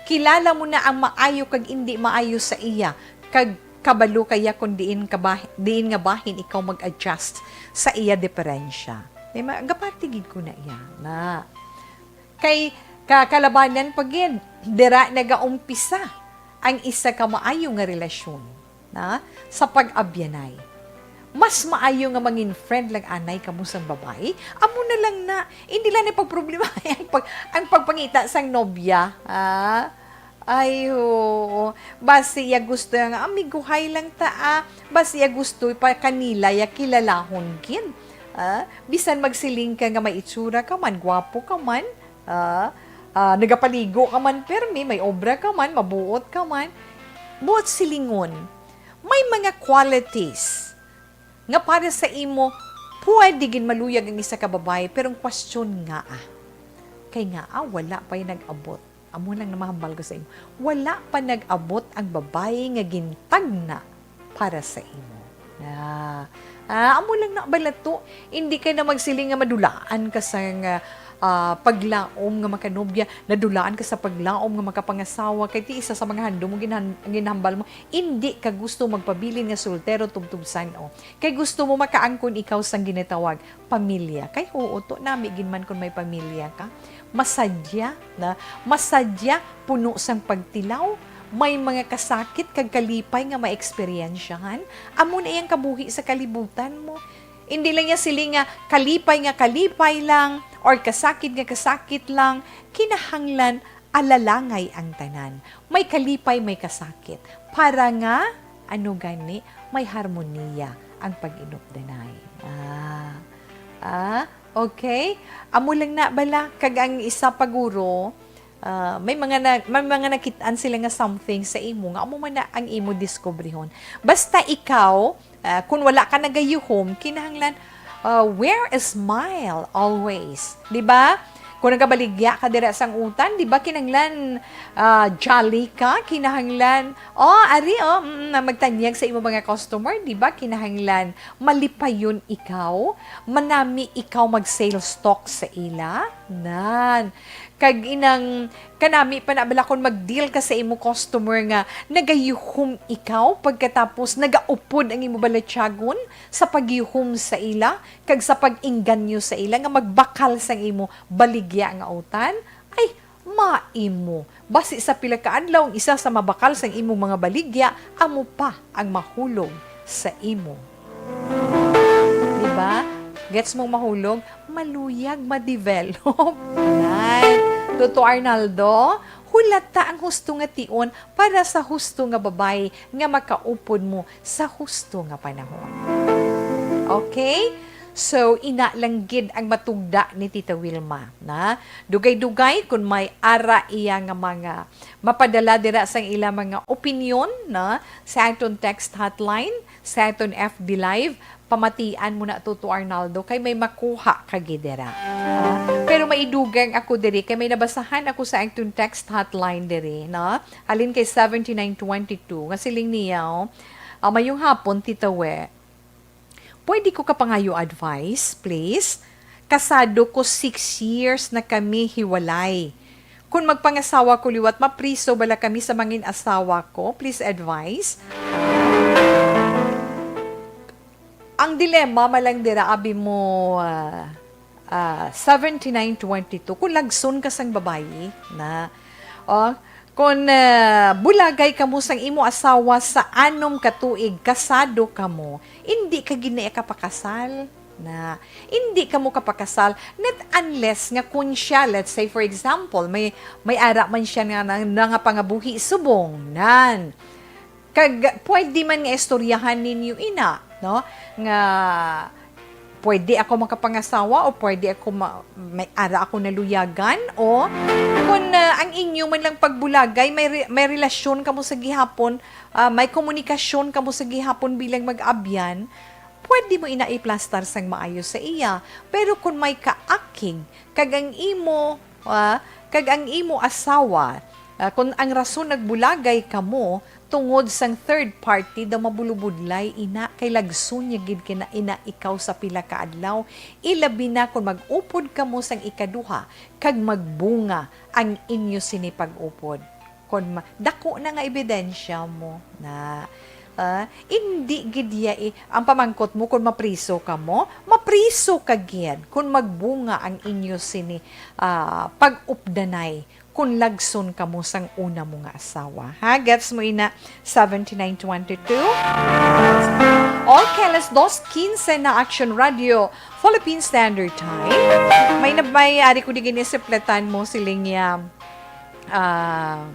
Kilala mo na ang maayo kag indi maayo sa iya, kag kabalo ka ya kung diin ka bah-, diin nga bahin ikaw mag-adjust sa iya diferensya. Di ba? Gapati gid ko na iya na. Kay ka-, kalabanan pa gid, dira nagaumpisa ang isa ka maayo nga relasyon, na, sa pag-abyanay. Mas maayo nga mangin friend lang anay kamo sang babayi. Amo na lang na, hindi lang na pagproblemahi ang pag-, ang pagpangita sang nobya, ha? Ay, oo. Basi iya gusto nga, "Amiguhay lang ta, ah." Basi iya gusto pa kanila iya kilalahon gid. Ah, bisan magsiling ka nga may itsura ka man, gwapo ka man, ah, ah, nagapaligo ka man, permi, may obra ka man, mabuot ka man, buot silingon. May mga qualities nga para sa imo, pwede gid maluyag ang isa ka babayi, pero ang question nga, ah, kay nga, ah, wala pa'y nag-abot. Amo lang na mahambal ko sa imo. Wala pa nag-abot ang babayi nga gintagna para sa imo. Ah, ah, amo lang na bala to. Hindi ka na magsiling nga madulaan ka sa nga, ah, paglaom nga makanobya, nadulaan ka sa paglaom nga makapangasawa, kay ti isa sa mga handom mo ginhan-, ginhambal mo, hindi ka gusto magpabilin nga soltero tubtub san-o. Kay gusto mo makaangkon ikaw sang ginatawag pamilya. Kay oo, to, nami gid man kon may pamilya ka. Masadya, na, masadya, puno sang pagtilaw, may mga kasakit kag kalipay nga maeksperyensyahan. Amo na iyang kabuhi sa kalibutan mo. Hindi lang niya siling nga kalipay nga kalipay lang or kasakit nga kasakit lang. Kinahanglan alalangay ang tanan. May kalipay, may kasakit. Para nga, ano gani, may harmoniya ang pag-inupdanay. Ah. Ah, okay. Amo lang na bala. Kag ang isa pa guro, ah, may mga na, may mga nakit-an sila nga something sa imo nga amo man na ang imo diskubrihon. Basta ikaw, ah, kung wala ka nagayuhom, kinahanglan, ah, wear a smile always. Di ba? Kung nagabaligya ka dira sang utan, di ba, kinahanglan, ah, jolly ka, kinahanglan, oh, ari, oh, mm, na magtanyag sa imo mga customer, di ba, kinahanglan malipayon ikaw, manami ikaw mag-sales talk sa ila, nan. Kag inang, kanami pa na bala kung mag-deal ka sa imo customer nga nagayuhom ikaw, pagkatapos nagaupod ang imo balatyagon sa pagyuhom sa ila, kag sa pag-inganyo sa ila nga magbakal sang imo baligya nga utan, ay, maimo. Basi sa pila ka adlaw, ang isa sa mabakal sang imong mga baligya, amo pa ang mahulog sa imo. Di ba? Gets mo mahulog? Maluyag ma-develop. Nay, Toto Arnaldo, hulata ang husto nga tion para sa husto nga babayi nga makaupod mo sa husto nga panahon. Okay? So, ina lang gid ang matugda ni Tita Wilma, na dugay-dugay kung may ara iya nga mga mapadala dira sang ila mga opinyon, na sa aton text hotline, sa aton F B Live, pamatian mo na to to Arnaldo kay may makuha ka gid dira. Ah, pero maidugang ako diri kay may nabasahan ako sa aton text hotline diri, na halin kay seventy-nine twenty-two, nga siling niya, oh, ah, "Mayong hapon, Tita We. Pwede ko kapangayo advice, please? Kasado ko six years na kami hiwalay. Kung magpangasawa ko liwat, mapriso bala kami sa mangin asawa ko? Please advise." Ang dilemma man lang dira, abi mo, ah, ah, seventy-nine twenty-two, kung lagson ka sang babayi, na, oh, kung, ah, bulagay kamo sang imo asawa sa anom ka tuig, kasado kamo, hindi ka gid na iya kapakasal, na, hindi kamo kapakasal, not unless nga kung siya, let's say, for example, may, may ara man siya nga nang-, nangapangabuhi subong, nan. Kag pwede man nga istoryahan ninyo ina, no? Nga pwede ako makapangasawa o pwede ako ma-, may ara ako naluyagan o kung, ah, ang inyo man lang pagbulagay, may re-, may relasyon kamo sa gihapon, ah, may komunikasyon kamo sa gihapon bilang mag-abyan, pwede mo ina iplastar sang maayo sa iya. Pero kung may kaakig, kag ang imo, ah, kag ang imo asawa, ah, kung ang rason nagbulagay kamo, tungod sang third party daw mabulubudlay ina, kay lagson niya gid kina ina ikaw sa pila ka adlaw, ilabi na kon mag-upod kamo sang ikaduha kag magbunga ang inyo sini pag-upod. Kon ma-, dako na nga ebidensya mo na, ah, indi gid iya i-, ang pamangkot mo kon mapriso kamo, mapriso ka gid kon magbunga ang inyo sini, ah, pag-updanay. Kung lagson kamo sang una mo nga asawa. Ha? Gets mo ina? Seventy-nine twenty-two. Okay, alas dos quince na, Action Radio, Philippine Standard Time. May na, may ari ko di ginisiplatan mo, siling niya, ah,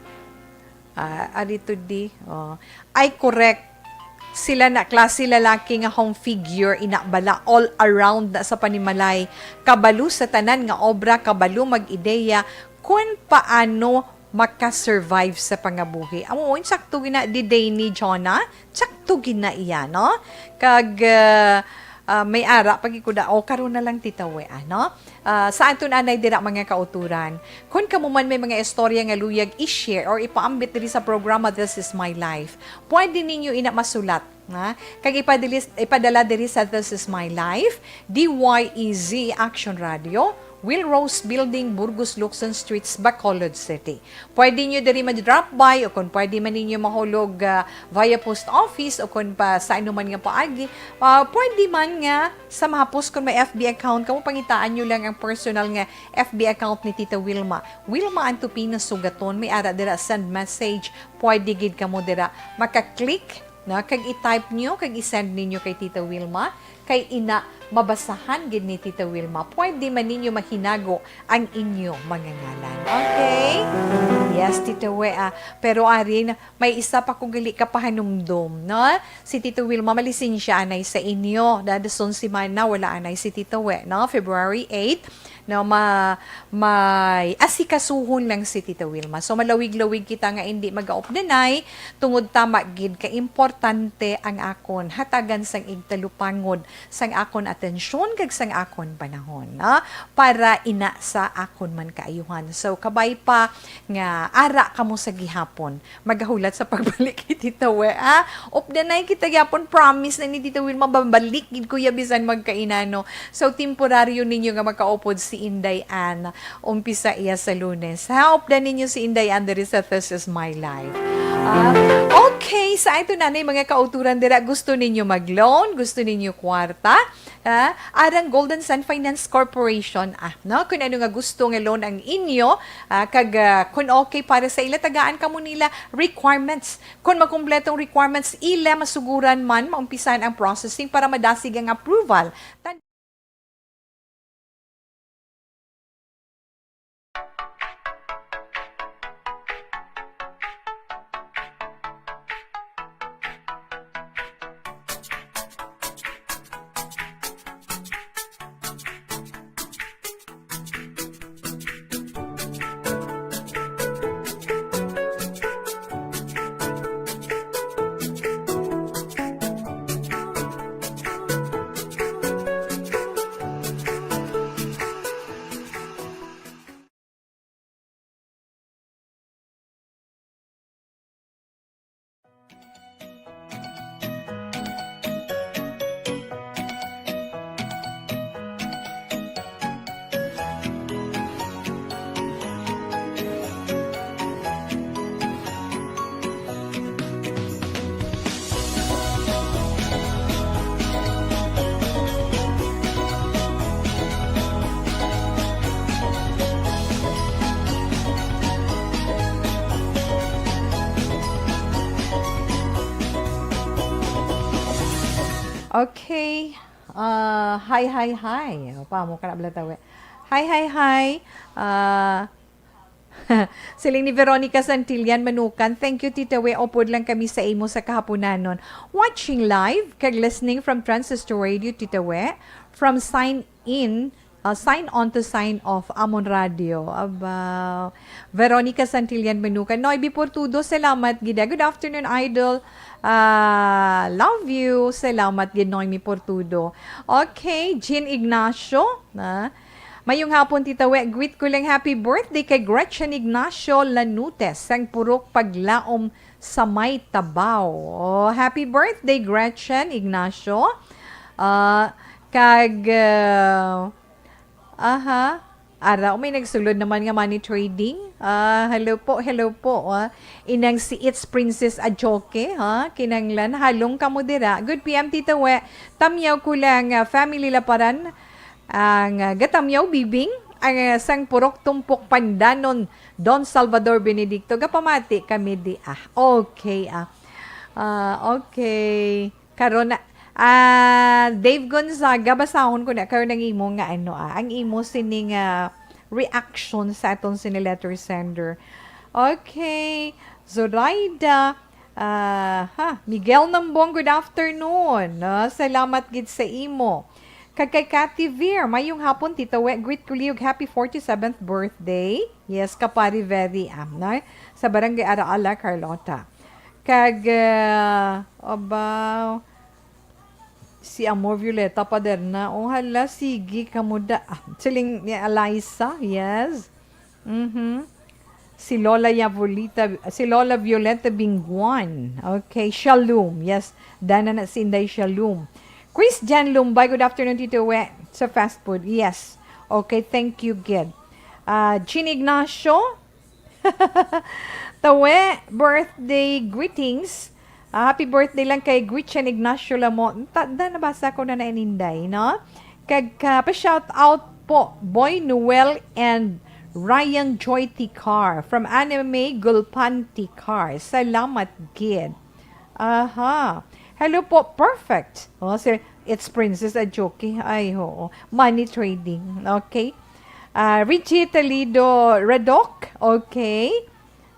Ah, ari to di. Oh. Ay, correct. Sila na klase lalaki nga home figure, ina bala, all around na sa panimalay. Kabalo sa tanan nga obra, kabalo mag-ideya kun paano makasurvive sa pangabuhi. Amo, sakto gina di day ni Jonah. Sakto gina iya, no? Kag, ah, ah, may ara pagikuda, o karon na lang, Tita We, ano? Ah, sa aton anay dira, mga kauturan, kun kamo man may mga istorya nga luyag i-share or ipaambit diri sa programa This Is My Life, pwede ninyo ina masulat, ha? Kag ipadili-, ipadala diri sa This Is My Life, D Y E Z Action Radio, Will Rose Building, Burgos Locsin Streets, Bacolod City. Pwede nyo diri ma-drop by, o kung pwede man ninyo mahulog, ah, via post office, o kung pa sa anuman nga paagi, ah, pwede man nga sa mahapos, kung may F B account kamo, pangitaan nyo lang ang personal nga F B account ni Tita Wilma. Wilma Antupina Sugaton, may ara dira, send message, pwede gid kamo dira maka-click, na, kag i-type nyo, kag i-send ninyo kay Tita Wilma, kay ina, mabasahan gid ni Tita Wilma. Pwede man ninyo mahinago ang inyo mga ngalan. Okay? Yes, Tita We, ah. Pero arin, may isa pa ko gali ka pahanumdom, no? Si Tita Wilma, malisensya anay sa inyo. Dadason si Mana, wala anay si Tita We, no? February eight, no? Ma-, may asikasuhon lang si Tita Wilma. So, malawig-lawig kita nga hindi magaupdanay, tungod tama gid ka importante ang akon hatagan sang igtalupangod sang akon atensyon kag sang akon panahon, no? Para ina sa akon man kaayuhan. So, kabay pa nga ara kamo sa gihapon, magahulat sa pagbalik ni Tita We, ah. Updanay kita gyapon, promise na ni Tita Wilma, mababalik gid ko ya bisan magkainano. So, temporaryo ninyo nga makaupod si Inday Ann. Umpisa iya sa Lunes, ha? Updan ninyo si Inday Ann diri sa This Is My Life. Ah, okay, sa ito na mga kauturan dira, gusto ninyo mag-loan, gusto ninyo kwarta, ah, arang Golden Sun Finance Corporation, ah, no? Kung ano nga gusto nga loan ang inyo, ah, kag, ah, kung okay para sa ila, tagaan kamo nila requirements. Kung makumpletong requirements ila, masuguran man maumpisahan ang processing para madasig ang approval. Tan- Okay. Ah, hi, hi, hi. O, pamo ka na bala tawi. Hi, hi, hi. Ah, siling ni Veronica Santillan Manukan, "Thank you, Tita We. Upod lang kami sa imo sa kahapunanon. Watching live, kag listening from Transistor Radio, Tita We. From sign in, uh, sign on to sign off, Amon Radio." Aba, Veronica Santillan Manukan. Noy B Portudo, salamat gid. Good afternoon, Idol. Ah, love you. Salamat gid, Noy Mi Portudo. Okay, Jean Ignacio, na. "Mayong hapon, Tita We. Greet ko lang happy birthday kay Gretchen Ignacio Lanutes, sang Purok Paglaom sa may Tabaw." Oh, happy birthday, Gretchen Ignacio. Ah, kag, ah, aha. Ara, may nagsulod naman nga money trading. Ah, hello po, hello po, ah. Inang si It's Princess Ajoke, ha? Kinanglan, halong kamo dira. Good P M, Tita We. Tamyaw ko lang, ah, family Laparan. Ang, ah, gatamyaw, bibing. Ang, ah, sang Purok Tumpok Pandanon, Don Salvador Benedicto. Gapamati kami di, ah. Okay, ah. Ah, okay. Karon na, ah, Dave Gonzaga, basahon ko na karon ang imo nga ano, ah, ang imo sining, ah, reaction sa aton sini letter sender. Okay. Zoraida, ah, ha, Miguel Nambong, good afternoon. No? Salamat gid sa imo. Kag kay Cathy Veer, mayong hapon, Tita We. Greet ko liwat, happy forty-seventh birthday. Yes, kapari Very, ah, na, sa Barangay Araala, Carlota. Kag, ah, aba, si Amor Violeta Paderna. Oh, hala, sige, kamuda. Ah, siling ni Eliza, yes. Mhm. Si Lola Yavolita, si Lola Violeta Binguan. Okay, Shalom. Yes, dana na si Inday Shalom. Chris Jan Lumbay, good afternoon, Tito We, sa fast food. Yes. Okay, thank you, good. Ah, Jean Ignacio, Tawe, birthday greetings. Ah, happy birthday lang kay Gretchen Ignacio Lamo. Ta-, da, nabasa ko na na ininday, no? Kag, ah, pa-shout out po, Boy Noel and Ryan Joy Ticar from Anime Gulpan Ticar. Salamat gid. Aha. Hello po, perfect. Oh, si, it's Princess Ajoki. Ay, oo. Money trading. Okay. Ah, Richie Talido Redoc. Okay.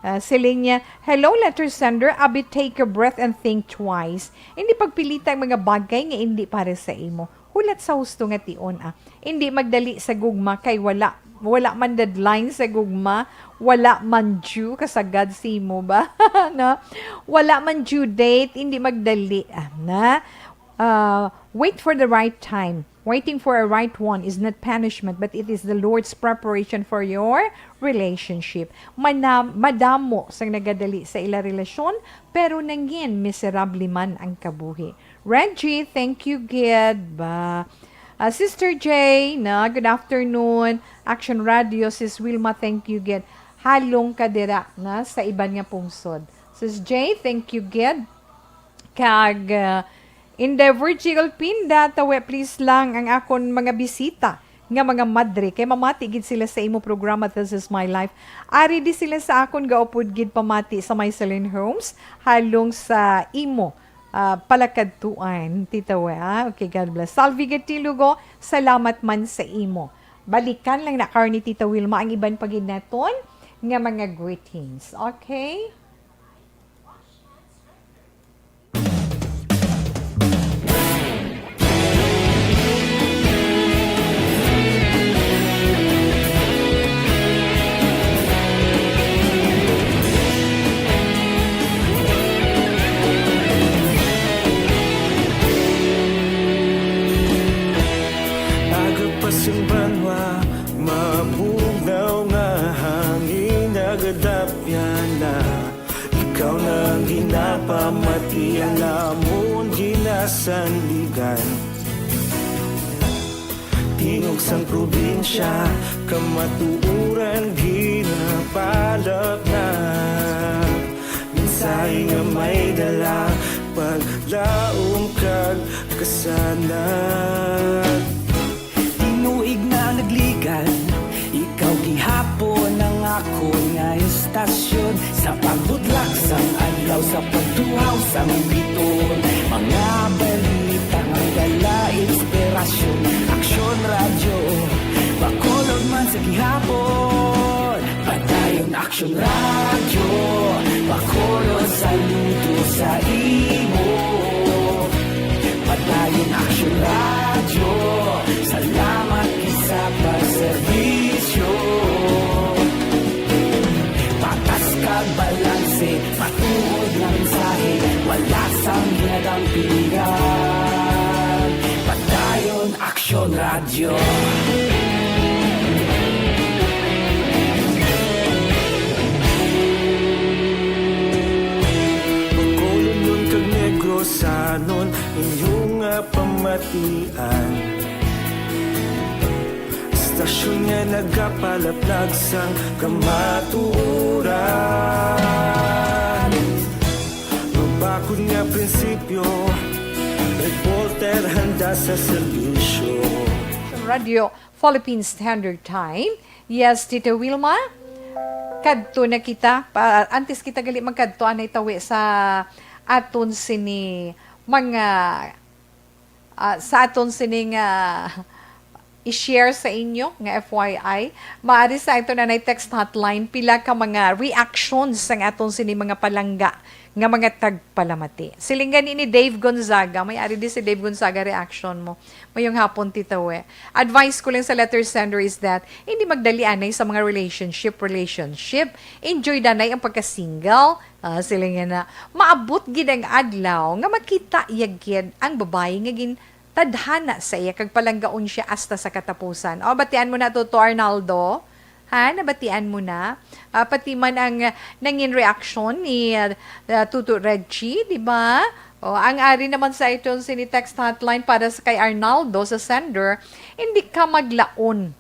Ah, siling niya, "Hello, letter sender. Abi, take a breath and think twice." Hindi pagpilita ang mga bagay nga hindi para sa imo. Hulat sa husto nga tion, ah. Hindi magdali sa gugma kay wala, wala man deadline sa gugma, wala man due, kasagad simo ba? No? Wala man due date, hindi magdali, ah, na. Uh, wait for the right time. Waiting for a right one is not punishment, but it is the Lord's preparation for your relationship. Mana-, madamo sang nagadali sa ila relasyon, pero nangin miserable man ang kabuhi. Reggie, thank you gid ba. Ah, Sister J, na, good afternoon. Action Radio, Sis Wilma, thank you gid. Halong ka dira na sa iban nga pungsod. Sis J, thank you gid. Kag, ah, Endeavor G. Olpinda, Tawe, please lang ang akon mga bisita nga mga madre, kay mamati gid sila sa imo programa, This Is My Life. Ari di sila sa akon gaupod gid pamati sa May Celine Homes, halong sa imo, ah, palakadtuan, Tita We, ah. Okay, God bless. Salvi Gatilugo, salamat man sa imo. Balikan lang na karon ni Tita Wilma ang iban pa gid naton nga mga greetings. Okay? Aga pa sing banwa, mabugnaw nga hangin nagadapyan na. Ikaw na ang ginapamati, ang amon ginasandigan. Tingog sang probinsya, kamatuoran ginapalap na. Mensahe nga may dala, paglaom kag kasanag. Tinuig na nagligan, ikaw gihapon ang akon nga istasyon. Sa pagbudlak sang adlaw, sa pagtuhaw sang biton, mga balita nga dala inspirasyon. Aksyon Radyo, Bacolod man sa gihapon. Padayon Aksyon Radyo, Bacolod, saludo sa imo. Padayon Aksyon Radyo, salamat gid sa pagserbisyo. Patas kag balanse, matuod nga mensahe, wala sang ginadampigan. Padayon Aksyon Radyo. Bacolodnon kag Negrosanon, inyo nga pamatian. Istasyon nga nagapalaplag sang kamatuoran. Mabakod nga prinsipyo, reporter handa sa serbisyo. Radyo Philippine Standard Time. Yes, Tita Wilma. Kadto na kita. Pa, antes kita gali magkadto, anay tawi sa aton sini mga, ah, sa aton sini nga i-share sa inyo nga F Y I, maari sa aton anay text hotline pila ka mga reactions sang aton sini mga palangga nga mga tagpalamati. Siling gani ni Dave Gonzaga, may ari di si Dave Gonzaga reaction mo. Mayong hapon, Tita We. Advice ko lang sa letter sender is that hindi magdali anay sa mga relationship, relationship. Enjoy danay ang pagka-single. Ah, siling nga na, maabot gid ang adlaw nga makita ya gid ang babayi nga gin tadhana sa iya kag palanggaon siya hasta sa katapusan. O, batian mo na to, to Arnaldo. Ha, nabatian mo na? Ah, pati man ang, ah, nangin reaksyon ni, ah, ah, Tuto Reggie, di ba? O, ang ari naman sa iton sini text hotline para sa kay Arnaldo sa sender, hindi ka maglaon.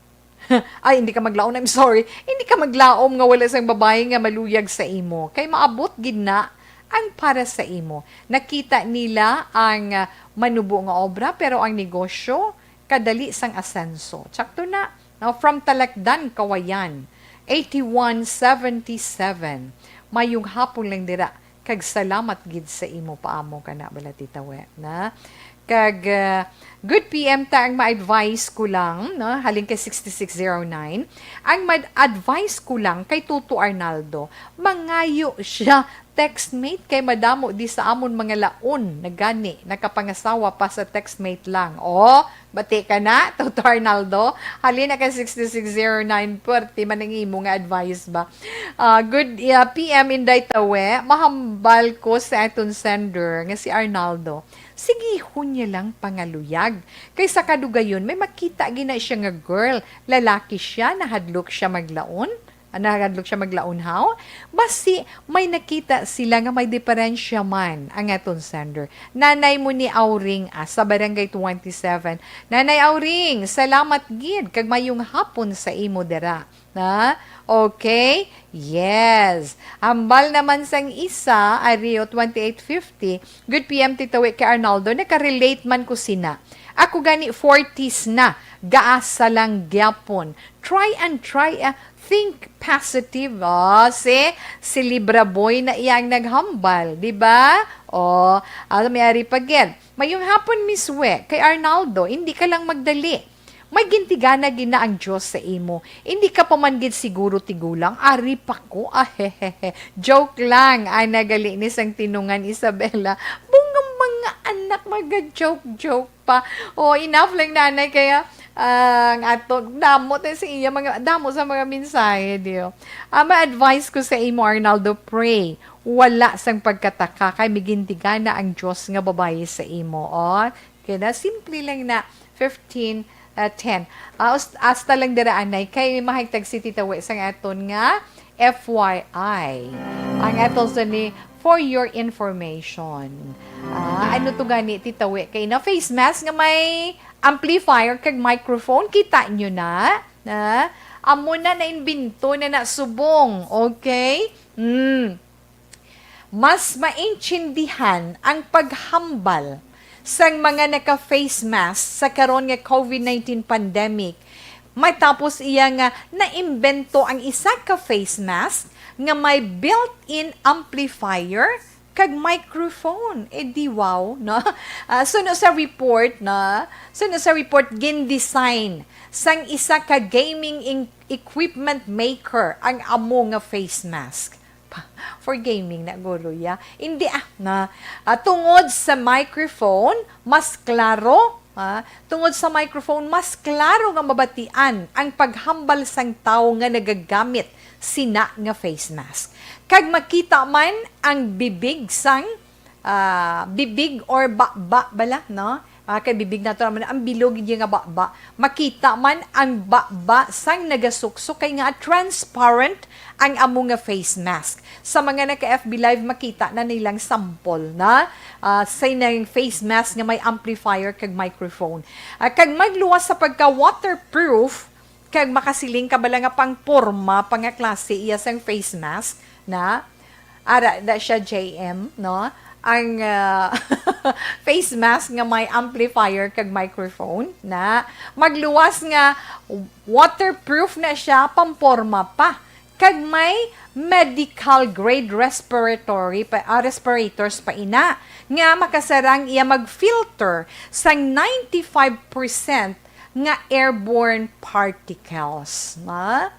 Ay, hindi ka maglaon, I'm sorry. Hindi ka maglaom nga wala sang babayi nga maluyag sa imo. Kay maabot gid na ang para sa imo. Nakita nila ang, ah, manubo nga obra, pero ang negosyo kadali sang asenso. Tsakto na. Now, from Talakdan, Kawayan, eighty-one seventy-seven. Mayong hapon lang dira, kag salamat gid sa imo paamo kana bala, Tita We, na. Kag, ah, good P M ta ang ma-advise ko lang, no? Halin kay sixty-six zero nine. Ang ma-advise ko lang kay Toto Arnaldo, mangayo siya textmate kay madamo di sa amon mga laon na gani nakapangasawa pa sa textmate lang. O, bati ka na, Toto Arnaldo. Halin na kay sixty-six zero nine, puwerte man ang imo nga advice ba? Ah, good, ah, P M Inday Tawe, mahambal ko sa aton sender nga si Arnaldo. Sigihon niya lang pangaluyag. Kay sa kadugayon, may makita gina siya nga girl. Lalaki siya, nahadlok siya maglaon. Ah, nahadlok siya maglaon, haw? Basi, may nakita sila nga may diferensya man ang aton sender. Nanay mo ni Auring, ah, sa Barangay twenty-seven. Nanay Auring, salamat gid, kag mayong hapon sa imo dira. Na? Okay? Yes. Ambal naman sang isa, Ario twenty-eight fifty, good P M Tito Wick kay Arnaldo, nakarelate man ko sina. Ako gani forties na, gaasa lang gyapon. Try and try, ah, think positive. Oh, si, si Libra Boy na iya ang naghambal, di ba? Oh, ah, may ari pa gid. Mayong hapon, Miss We, kay Arnaldo, hindi ka lang magdali. May gintigana gina ang Dios sa imo. Hindi ka pa man gid siguro tigulang, ari pa ko, ahehehe. Joke lang, ana gali ni sang tinungan, Isabela. Bunga mga anak, maga-joke-joke pa. O, enough lang, nanay, kaya, ah, ang ato, damo tayo sa iya, mga, damo sa mga mensahe, diyo. Ah, ma-advise ko sa imo, Arnaldo, pray. Wala sang pagkataka, kay may gintigana ang Dios nga babayi sa imo. O, kaya na, simple lang na, fifteen, ah, ten. Ah, us-, hasta lang dira, anay, kay mahagtag si Tita We sang aton nga F Y I. Ang aton sa ni, for your information. Ah, ano to gani, Tita We? Kay na face mask nga may amplifier kag microphone, kita nyo na? Na? Amo na, naimbento na na subong. Okay? Hmm. Mas maintindihan ang paghambal sang mga naka-face mask sa karon nga COVID nineteen pandemic, matapos iya nga naimbento ang isa ka face mask nga may built-in amplifier kag microphone. Eh, di wow, no? Ah, suno sa report, no? Suno sa report, gin-design sang isa ka gaming in-, equipment maker ang amo nga face mask. For gaming na, guro, ya. Hindi, ah, na, ah, tungod sa microphone, mas klaro, ah, tungod sa microphone, mas klaro nga mabatian ang paghambal sang tawo nga nagagamit sina nga face mask. Kag makita man ang bibig sang, ah, bibig or baba bala, no? Ah, kay bibig nato naman ang bilog niya nga baba. Makita man ang baba sang nagasuksok kay nga transparent ang amo nga face mask. Sa mga naka-F B Live, makita na nilang sample na, ah, sa nang face mask nga may amplifier kag microphone. Ah, kag magluwas sa pagka-waterproof, kag makasiling ka bala nga pangporma pa nga klase iya sang face mask na, ara na siya, J M, no? Ang, ah, face mask nga may amplifier kag microphone na magluwas nga waterproof na siya, pamporma pa. Kag may medical grade respiratory pa, ah, respirators pa ina nga makasarang iya mag-filter sang ninety-five percent nga airborne particles, ha?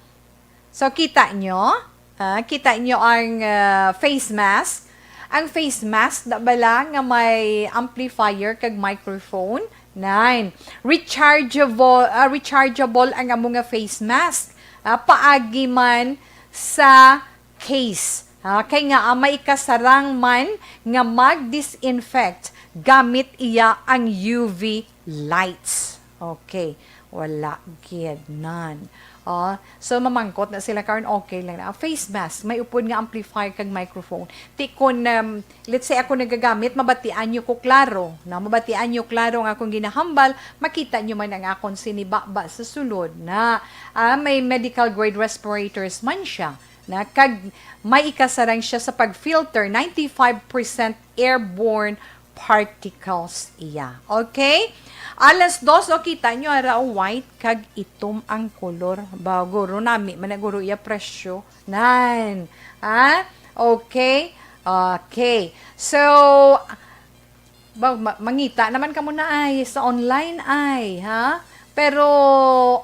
So, kita nyo? Ah, kita nyo ang, ah, face mask? Ang face mask na bala nga may amplifier kag microphone? Nine. Rechargeable, ah, rechargeable ang amo nga face mask. Ah, paagi man sa case. Ha? Kay nga, ah, may ikasarang man nga mag-disinfect gamit iya ang U V lights. Okay. Wala gid, none. Ah, so, mamangkot na sila karon, okay lang na. Ang face mask, may upod nga amplifier kag microphone. Ti kun, um, let's say, ako nagagamit, mabatian nyo ko klaro. Na, mabatian nyo klaro ang akong ginahambal, makita nyo man ang akon sinibaba sa sulod na, ah, may medical grade respirators man siya. Na, kag may ikasarang siya sa pag-filter, ninety-five percent airborne particles iya. Okay? Alas dos, o, kita nyo, ara, o, white kag itom ang kolor. Ba, guro, nami man na, guro, iya presyo. Nan. Ha? Okay? Okay. So, ba, ma-, mangita naman kamo na ay sa online ay, ha? Pero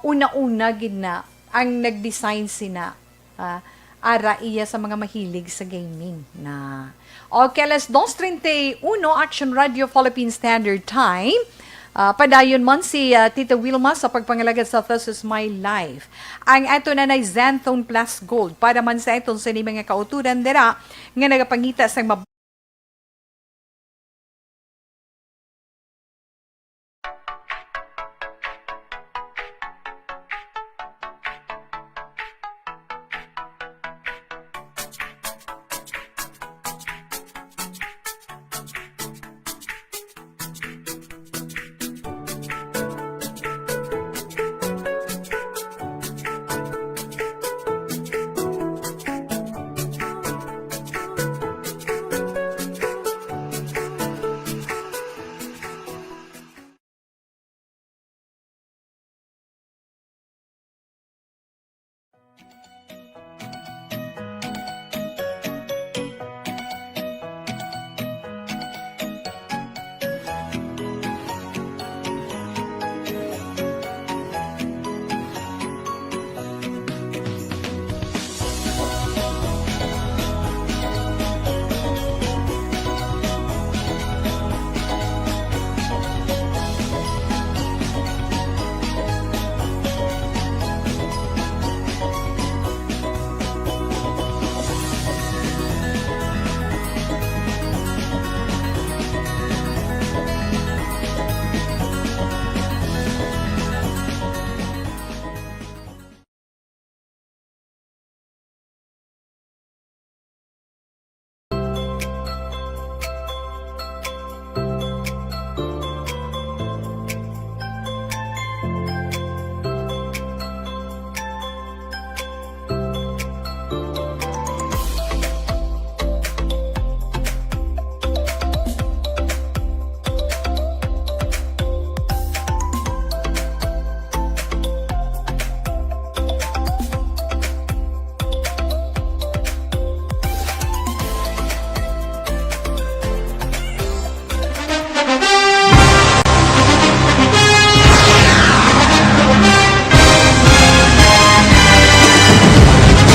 una-una gid na ang nag-design sina. Ah, ara iya sa mga mahilig sa gaming na. Okay, alas dos treinta y uno, Action Radio Philippine Standard Time. Ah, padayon man si, ah, Tita Wilma sa pagpangalagad sa This Is My Life. Ang ato na na Xanthone Plus Gold para man sa aton sa mga kauturan dira nga nagapangita sang mab-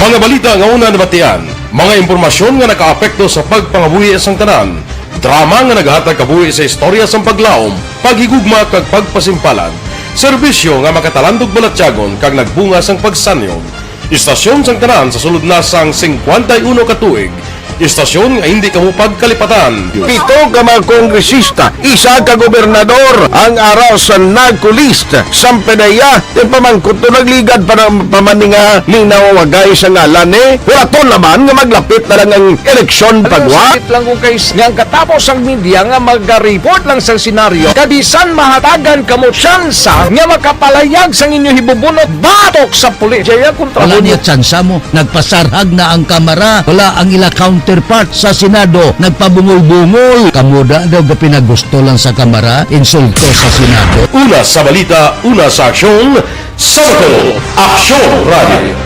Mga balita nga una nabatian, mga impormasyon nga nakaapekto sa pagpangabuhi sang tanan, drama nga nagahatag kabuhi sa istorya sang paglaom, paghigugma kag pagpasimpalan, serbisyo nga makatalandog balatyagon kag nagbunga sang pagsanyog. Istasyon sang tanan sa sulod na sang singkwenta y uno ka tuig, istasyon nga hindi kamo pagkalipatan. Pito ka mga kongresista, isa ka gobernador ang ara sa NAGCO list. Sampanaya, ti pamangkot to nagligad pa na, pa man ni nga linaw wagay sa ngalan ni. Hulaton naman nga maglapit na lang ang eleksyon. Alam mo, pagwa. Sakit lang kung kay s-, nga ang katapos ang media nga maga-report lang sa senaryo, kabisan mahatagan kamo tsansa nga makapalayag sang inyo hibubunot batok sa pulis. Jaya kontra. Wala mo niya tsansa mo. Nagpasarhag na ang Kamara. Wala ang ila counterpart sa Senado. Nagpabungol-bungol. Kamo da daw gapinagusto lang sa Kamara, insulto sa Senado. Una sa balita, una sa aksyon, sa Bato, Aksyon Radio.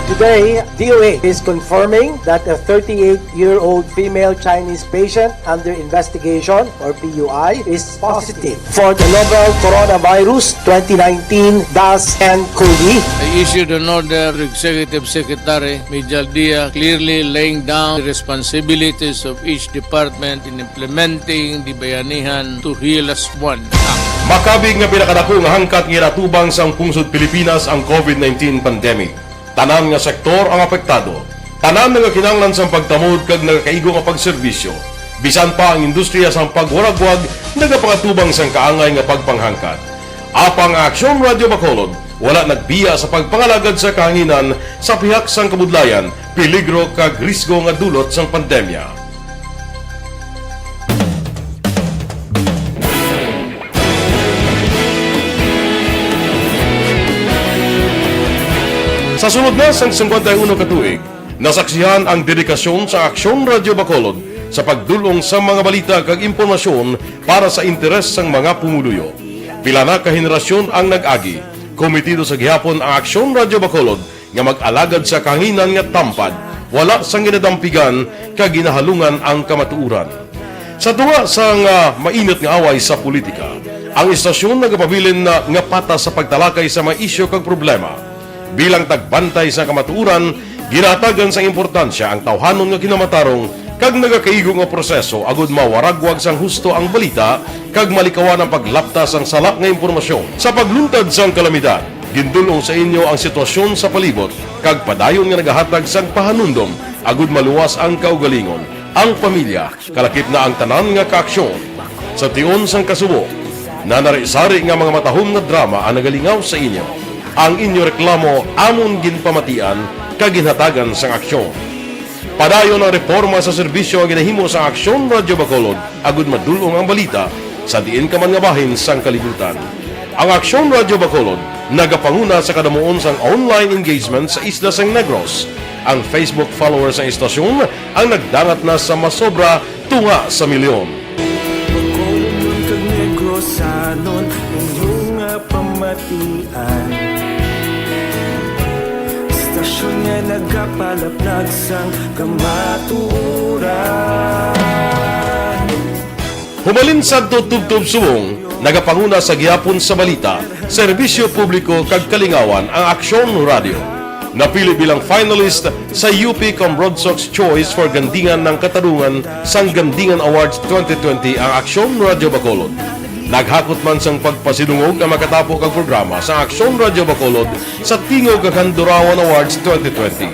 Today, D O H is confirming that a thirty-eight-year-old female Chinese patient under investigation, or P U I, is positive for the novel coronavirus twenty nineteen dash N cov. I issued an order to Executive Secretary Mijal Dia, clearly laying down the responsibilities of each department in implementing the Bayanihan to Heal Us One Act. Makabig nga pinakadako nga hangkat nga ginatubang sang pungsod Pilipinas ang COVID nineteen pandemic. Tanan nga sektor ang apektado. Tanan nagakinahanglan sang pagtamod kag nagakaigo nga pagserbisyo. Bisan pa ang industriya sang pagwaragwag nagapangatubang sang kaangay nga pagpanghangkat. Apang ang Aksyon Radyo Bacolod wala nagbiya sa pagpangalagad sa kahanginan sa pihak sang kabudlayan, peligro kag risgo nga dulot sang pandemya. Sa sulod na sang singkwenta y uno ka tuig, nasaksihan ang dedikasyon sa Aksyon Radyo Bacolod sa pagdul-ong sa mga balita kag impormasyon para sa interes sang mga pumuluyo. Pila na ka henerasyon ang nag-agi. Komitido sa gihapon ang Aksyon Radyo Bacolod nga mag-alagad sa kahanginan nga tampad, wala sang ginadampigan kag ginahalungan ang kamatuoran. Sa tunga sang, ah, mainit nga away sa politika, ang istasyon nagapabilin na nga patas sa pagtalakay sa mga isyu kag problema. Bilang tagbantay sa kamatuoran, ginahatagan sang importansya ang tawhanon nga kinamatarong kag nagakaigo nga proseso agud mawaragwag sang husto ang balita kag malikawan ang paglapta sang sala nga impormasyon. Sa pagluntad sang kalamidad, gindul-ong sa inyo ang sitwasyon sa palibot kag padayon nga nagahatag sang pahanumdom agud maluwas ang kaugalingon, ang pamilya, kalakip na ang tanan nga kaaksyon. Sa tion sang kasubo, nanari-sari nga mga matahom nga drama ang nagalingaw sa inyo. Ang inyo reklamo amon ginpamatian kag ginhatagan sang aksyon. Padayon ang reporma sa serbisyo nga ginahimo sa Aksyon Radyo Bacolod agud madul-ong ang balita sa diin ka man nga bahin sang kalibutan. Ang Aksyon Radyo Bacolod nagapanguna sa kadamuon sang online engagement sa isla sang Negros. Ang Facebook followers sang istasyon ang nagdangat na sa masobra tunga sa milyon. Bacolodnon kag Negrosanon, inyo nga pamatian. Istasyon nga nagapalaplag sang kamatuoran. Hubalin sadto tubtob subong, nagapanguna sa gihapon sa balita, serbisyo publiko kag kalingawan ang Aksyon Radyo. Napili bilang finalist sa U P Cambronsox Choice for Gandingan ng Katarungan sang Gandingan Awards twenty twenty ang Aksyon Radyo Bacolod. Naghakot man sang pagpasidungog ang makatapo kag programa sa Aksyon Radyo Bacolod sa Tingog kag Handurawan Awards twenty twenty.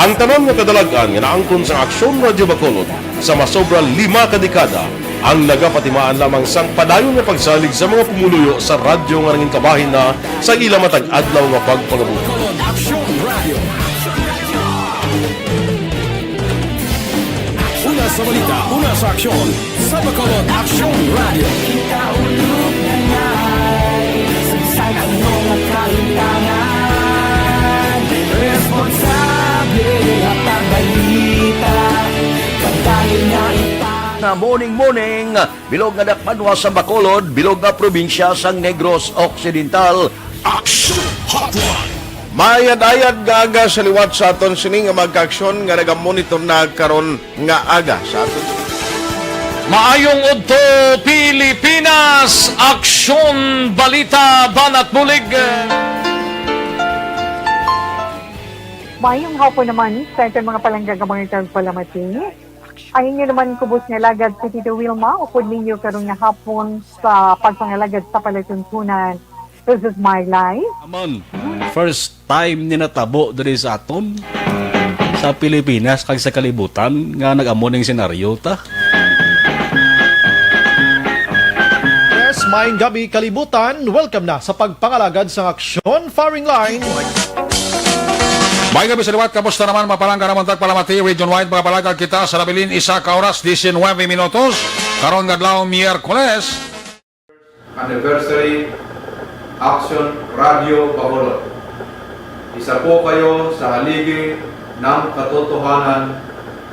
Ang tanan nga kadalag-an nga naangkon sang Aksyon Radyo Bacolod sa masobra lima ka dekada ang nagapatimaan lamang sang padayon nga pagsalig sa mga pumuluyo sa radyo nga nangin kabahin na sa ila matag adlaw nga pagpangabuhi. Aksyon Radio. Una sa balita, una sa aksyon, sa Bacolod Aksyon Radio. Kita ulog na ngay, sa bisan ano nga kahintangan, responsable nga pagbalita, pagdayon nga ipang- Nga morning, morning, bilog nga dakbanwa sa Bacolod, bilog nga probinsya sang Negros Occidental. Action Hotline. Maayad-ayad nga aga sa liwat sa aton sini nga mga kaaksyon nga nagamonitor na karon nga aga sa aton. Maayong udto, Pilipinas! Aksyon, balita, banat, bulig. Maayong hapon naman sa aton mga palangga nga mga tagpalamati. Ang inyo naman kubos nga alagad si Tito Wilma, upod ninyo karon nga hapon sa pagpangalagad sa palatuntunan. This is my life. Amon, first time ni natabo diri sa aton, sa Pilipinas kag sa kalibutan nga nag-amo ning senaryo ta. Yes, maayong gabi, kalibutan. Welcome na sa pagpangalagad sang Aksyon Firing Line. Maayong gabi sa liwat, kamusta naman, mga palangga namon tagpalamati, region-wide, mga palagad kita sa nabilin, isa ka oras, diecinueve minutos, karon nga adlaw, Miyerkules. Anniversary, Aksyon Radio Bacolod. Isa po kayo sa haligi ng katotohanan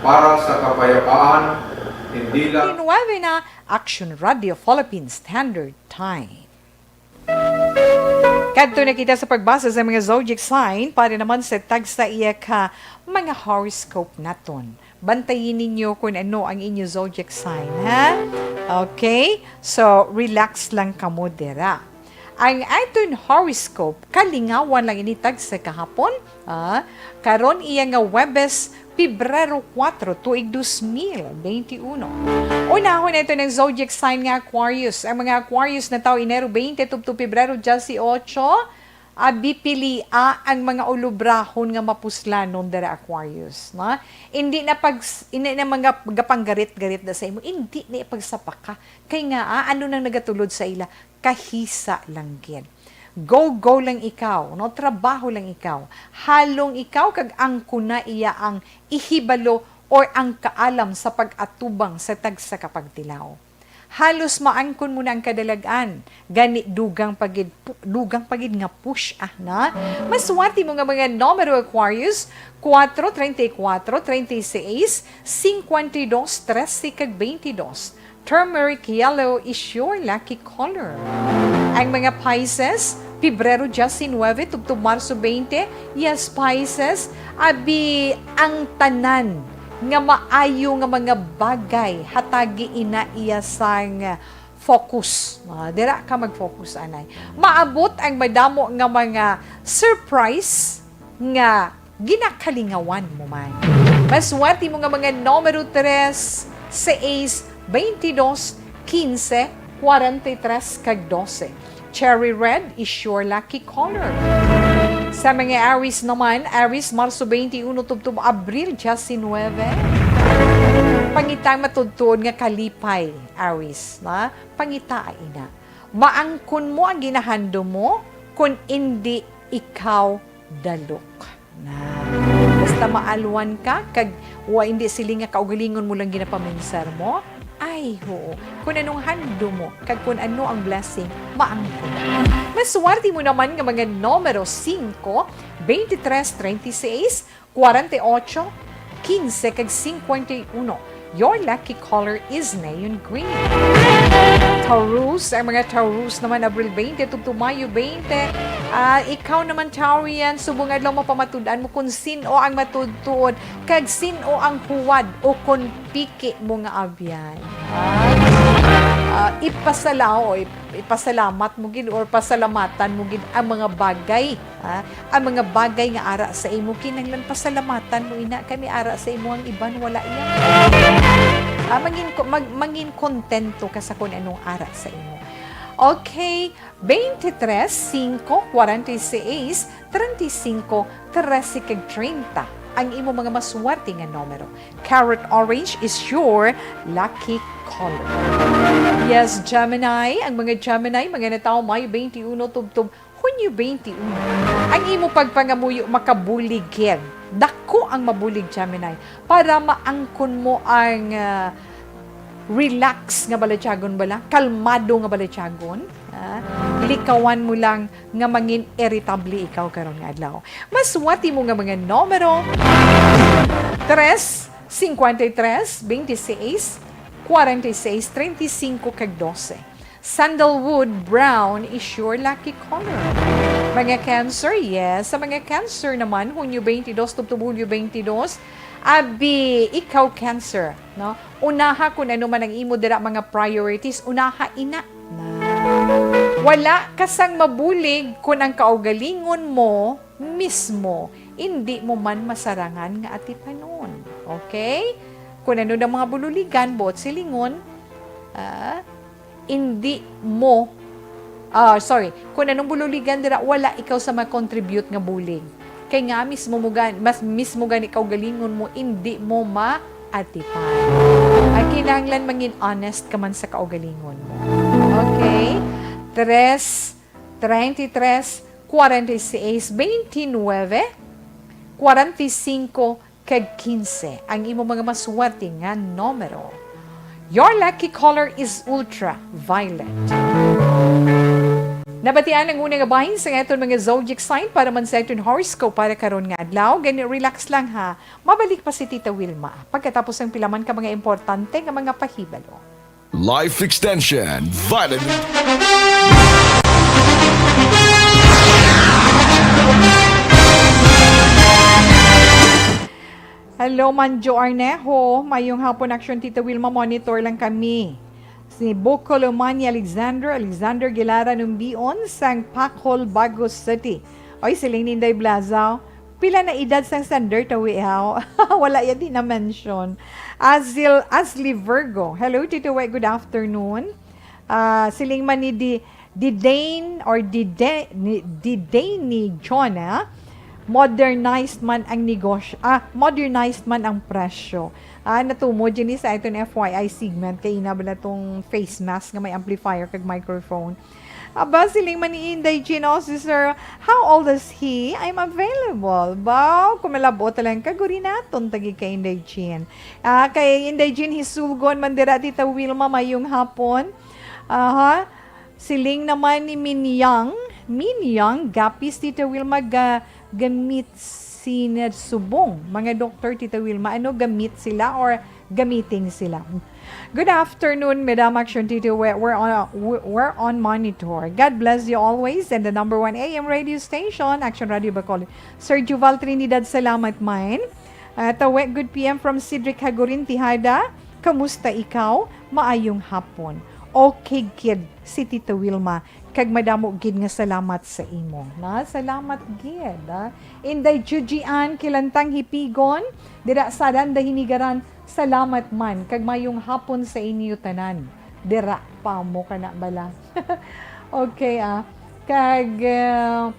para sa kapayapaan, hindi lang Diecinueve na, Aksyon Radio Philippine Standard Time. Kadto na kita sa pagbasa sa mga zodiac sign para naman sa tagsa iya ka mga horoscope naton. Bantayin ninyo kung ano ang inyo zodiac sign, ha? Okay? So, relax lang kamo dira. Ang aton horoscope, kalingawan lang ini tagsa kahapon. Ah, karon iya nga Huwebes, Pebrero kuwatro, tuig dos mil benti uno. Unahon naton ang zodiac sign nga Aquarius. Ang mga Aquarius natawo Enero bente tubtob Pebrero diyesyocho, abi, pilia ang mga ulobrahon nga mapuslanon dira, Aquarius, no? Indi na pag, indi na mga gapanggarit-garit na sa imo, indi na ipagsapaka. Kay nga, ah, ano nang nagatulod sa ila? Kahisa lang gid. Go, go lang ikaw, no? Trabaho lang ikaw. Halong ikaw kag angkon na iya ang ihibalo or ang kaalam sa pag-atubang sa tagsa ka pagtilaw. Halos maangkon mo na ang kadalag-an, gani dugang pa gid pu-, dugang pa gid nga push, ah, na. Maswerte mo nga mga numero, Aquarius, kuwatro, treinta y cuatro, treinta y seis, cincuenta y dos, trece kag veintidós. Turmeric yellow is your lucky color. Ang mga Pisces, Pebrero diyesinuwebe tubtob Marso bente, yes, Pisces, abi, ang tanan nga maayo nga mga bagay, hatagi ina iya sang focus. Ah, dira ka mag-focus, anay. Maabot ang madamo nga mga surprise nga ginakalingawan mo man. Maswerte mo nga mga numero tres, seis, veintidós, quince, cuarenta y tres, kag doce. Cherry red is your lucky color. Sa mga Aries naman, Aries, Marso twenty-one tubtob Abril diecinueve. Pangita ang matuod-tuod nga kalipay, Aries, na pangita ina. Maangkon mo ang ginahandom mo kun indi ikaw dalok. Na. Basta maalwan ka, kag wa, hindi sili nga kaugalingon mo lang ginapaminsar mo. Ay, oo. Kung anong handom mo, kag kung ano ang blessing, maangkon. Maswerte mo naman nga mga numero singko, veintitrés, treinta y seis, cuarenta y ocho, quince, kag cincuenta y uno. Your lucky color is neon green. Taurus, ang mga Taurus naman, Abril twenty tubtob Mayo twenty. Ah, ikaw naman, Taurian, subong adlaw mapamatud-an mo kung sin-o ang matuod-tuod kag sin-o ang huwad o kon piki mo nga abyan. Ah, ah, ipasala-, o ip-, ipasalamat mo gid or pasalamatan mo gid ang mga bagay, ah, ang mga bagay nga ara sa imo, kinahanglan pasalamatan mo ina, kay may ara sa imo ang iban wala iya. Ah, mangin ko-, mag-, mangin kontento ka sa kung anong ara sa imo. Okay, veintitrés, cinco, cuarenta y seis, treinta y cinco, trece, kag treinta ang imo mga maswerte nga numero. Carrot orange is your lucky color. Yes, Gemini, ang mga Gemini, mga natawo Mayo twenty-one tubtob Hunyo twenty-one. Ang imo pagpangamuyo makabulig gid. Dako ang mabulig, Gemini, para maangkon mo ang, ah, relax nga balatyagon bala, kalmado nga balatyagon, ah, likawan mo lang nga mangin-irritable ikaw karon nga adlaw. Maswerte mo nga mga numero, tres, cincuenta y tres, veintiséis, cuarenta y seis, treinta y cinco, kag doce. Sandalwood brown is your lucky color. Mga Cancer, yes. Sa mga Cancer naman, Hunyo twenty-dos tubtob Hulyo twenty-dos, abi, ikaw, Cancer, no? Unaha kung ano man ang imo dira mga priorities, unaha ina. Na. Wala ka sang mabulig kung ang kaugalingon mo mismo indi mo man masarangan nga atipanon. Okay? Kung ano na mga bululigan, buot silingon, ah, indi mo, ah, sorry, kung anong bululigan dira, wala ikaw sa ma-contribute nga bulig. Kay nga mismo mo gan-, mas mismo gani kaugalingon mo, indi mo maatipan. Ang kinahanglan mangin honest ka man sa kaugalingon mo. Okay? Tres, treinta y tres, cuarenta y seis, veintinueve, cuarenta y cinco, kag quince ang imo mga maswerte nga numero. Your lucky color is ultraviolet. Nabatian ang una nga bahin sa aton mga zodiac sign para man sa aton horoscope para karon nga adlaw. Gani, relax lang ha. Mabalik pa si Tita Wilma pagkatapos ang pila man ka mga importante nga mga pahibalo. Life Extension Vitamin. Hello, Manjo Arnejo. Mayong hapon, Action Tita Wilma. Monitor lang kami. Si Bukoloman ni Alexander, Alexander Gilara Numbion, sang Pacol, Bago City. Oy, siling ni Inday Blazaw, pila na edad sang sender, tawi, haw? Wala ya di na-mention. Azil, Asli Virgo. Hello, Tito Wet. Good afternoon. Ah, siling man ni Di, Didane or Dide, ni, Didane ni John, ah, modernized man ang negosyo, ah, modernized man ang presyo. Ah, natumo, Jenny, sa iton F Y I segment, kay ina bala tong face mask nga may amplifier kag microphone. Aba, siling man ni Inday Jean, "Oh, si Sir, how old is he? I'm available." Baw, kung malabo talang kagurinaton, tagi kay Inday Jean. Ah, kay Inday Jean Hisulgon, Mandira, Tita Wilma, mayong hapon. Aha. Siling naman ni Minyang, Minyang, Gapis, Tita Wilma, ga, gamit sina subong. Mga doktor, Tita Wilma, ano, gamit sila or gamiting sila? Good afternoon, Madam Action Tito. We're, we're on, we're on monitor. God bless you always. And the number one A M radio station, Action Radio Bacolod. Sir Juval Trinidad, salamat man. Uh, Tawe, good P M from Cedric Hagurin, Tihada. Kamusta ikaw? Maayong hapon. Okay gid si Tita Wilma, kag madamo gid nga salamat sa imo. Na, salamat gid, ah. Inday Jujian Kilantang Hipigon, dira sa Aranda Hinigaran, salamat man, kag mayong hapon sa inyo tanan. Dira pa mo ka na bala. Okay, ah. Kag, ah,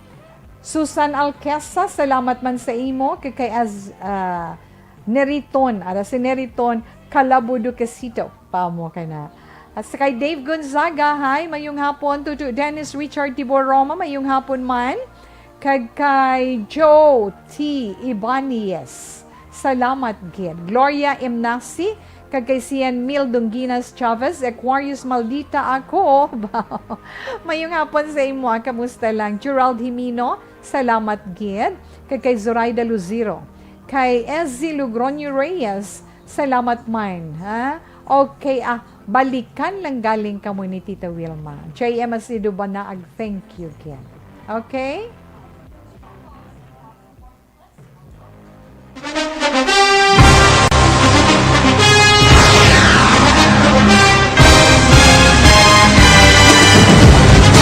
Susan Alquesa, salamat man sa imo, kag kay as, ah, Neriton, ara si Neriton, Calabudo Quesito, pa mo ka na. At sa kay Dave Gonzaga, hi, mayong hapon. Tuto Dennis Richard Tibor Roma, mayong hapon man. Kag kay Joe T Ibanez, salamat gid. Gloria Imnasi, kag kay Sian Mil Dunginas Chavez, Aquarius Maldita Ako. Mayong hapon sa imo, ah, kamusta lang? Gerald Himino, salamat gid. Kag kay Zoraida Luziro, kay S Z Logroño Reyes, salamat man, ha? Okay, ah, balikan lang galing kamo ni Tita Wilma. J M Asido Banaag, thank you gid. Okay?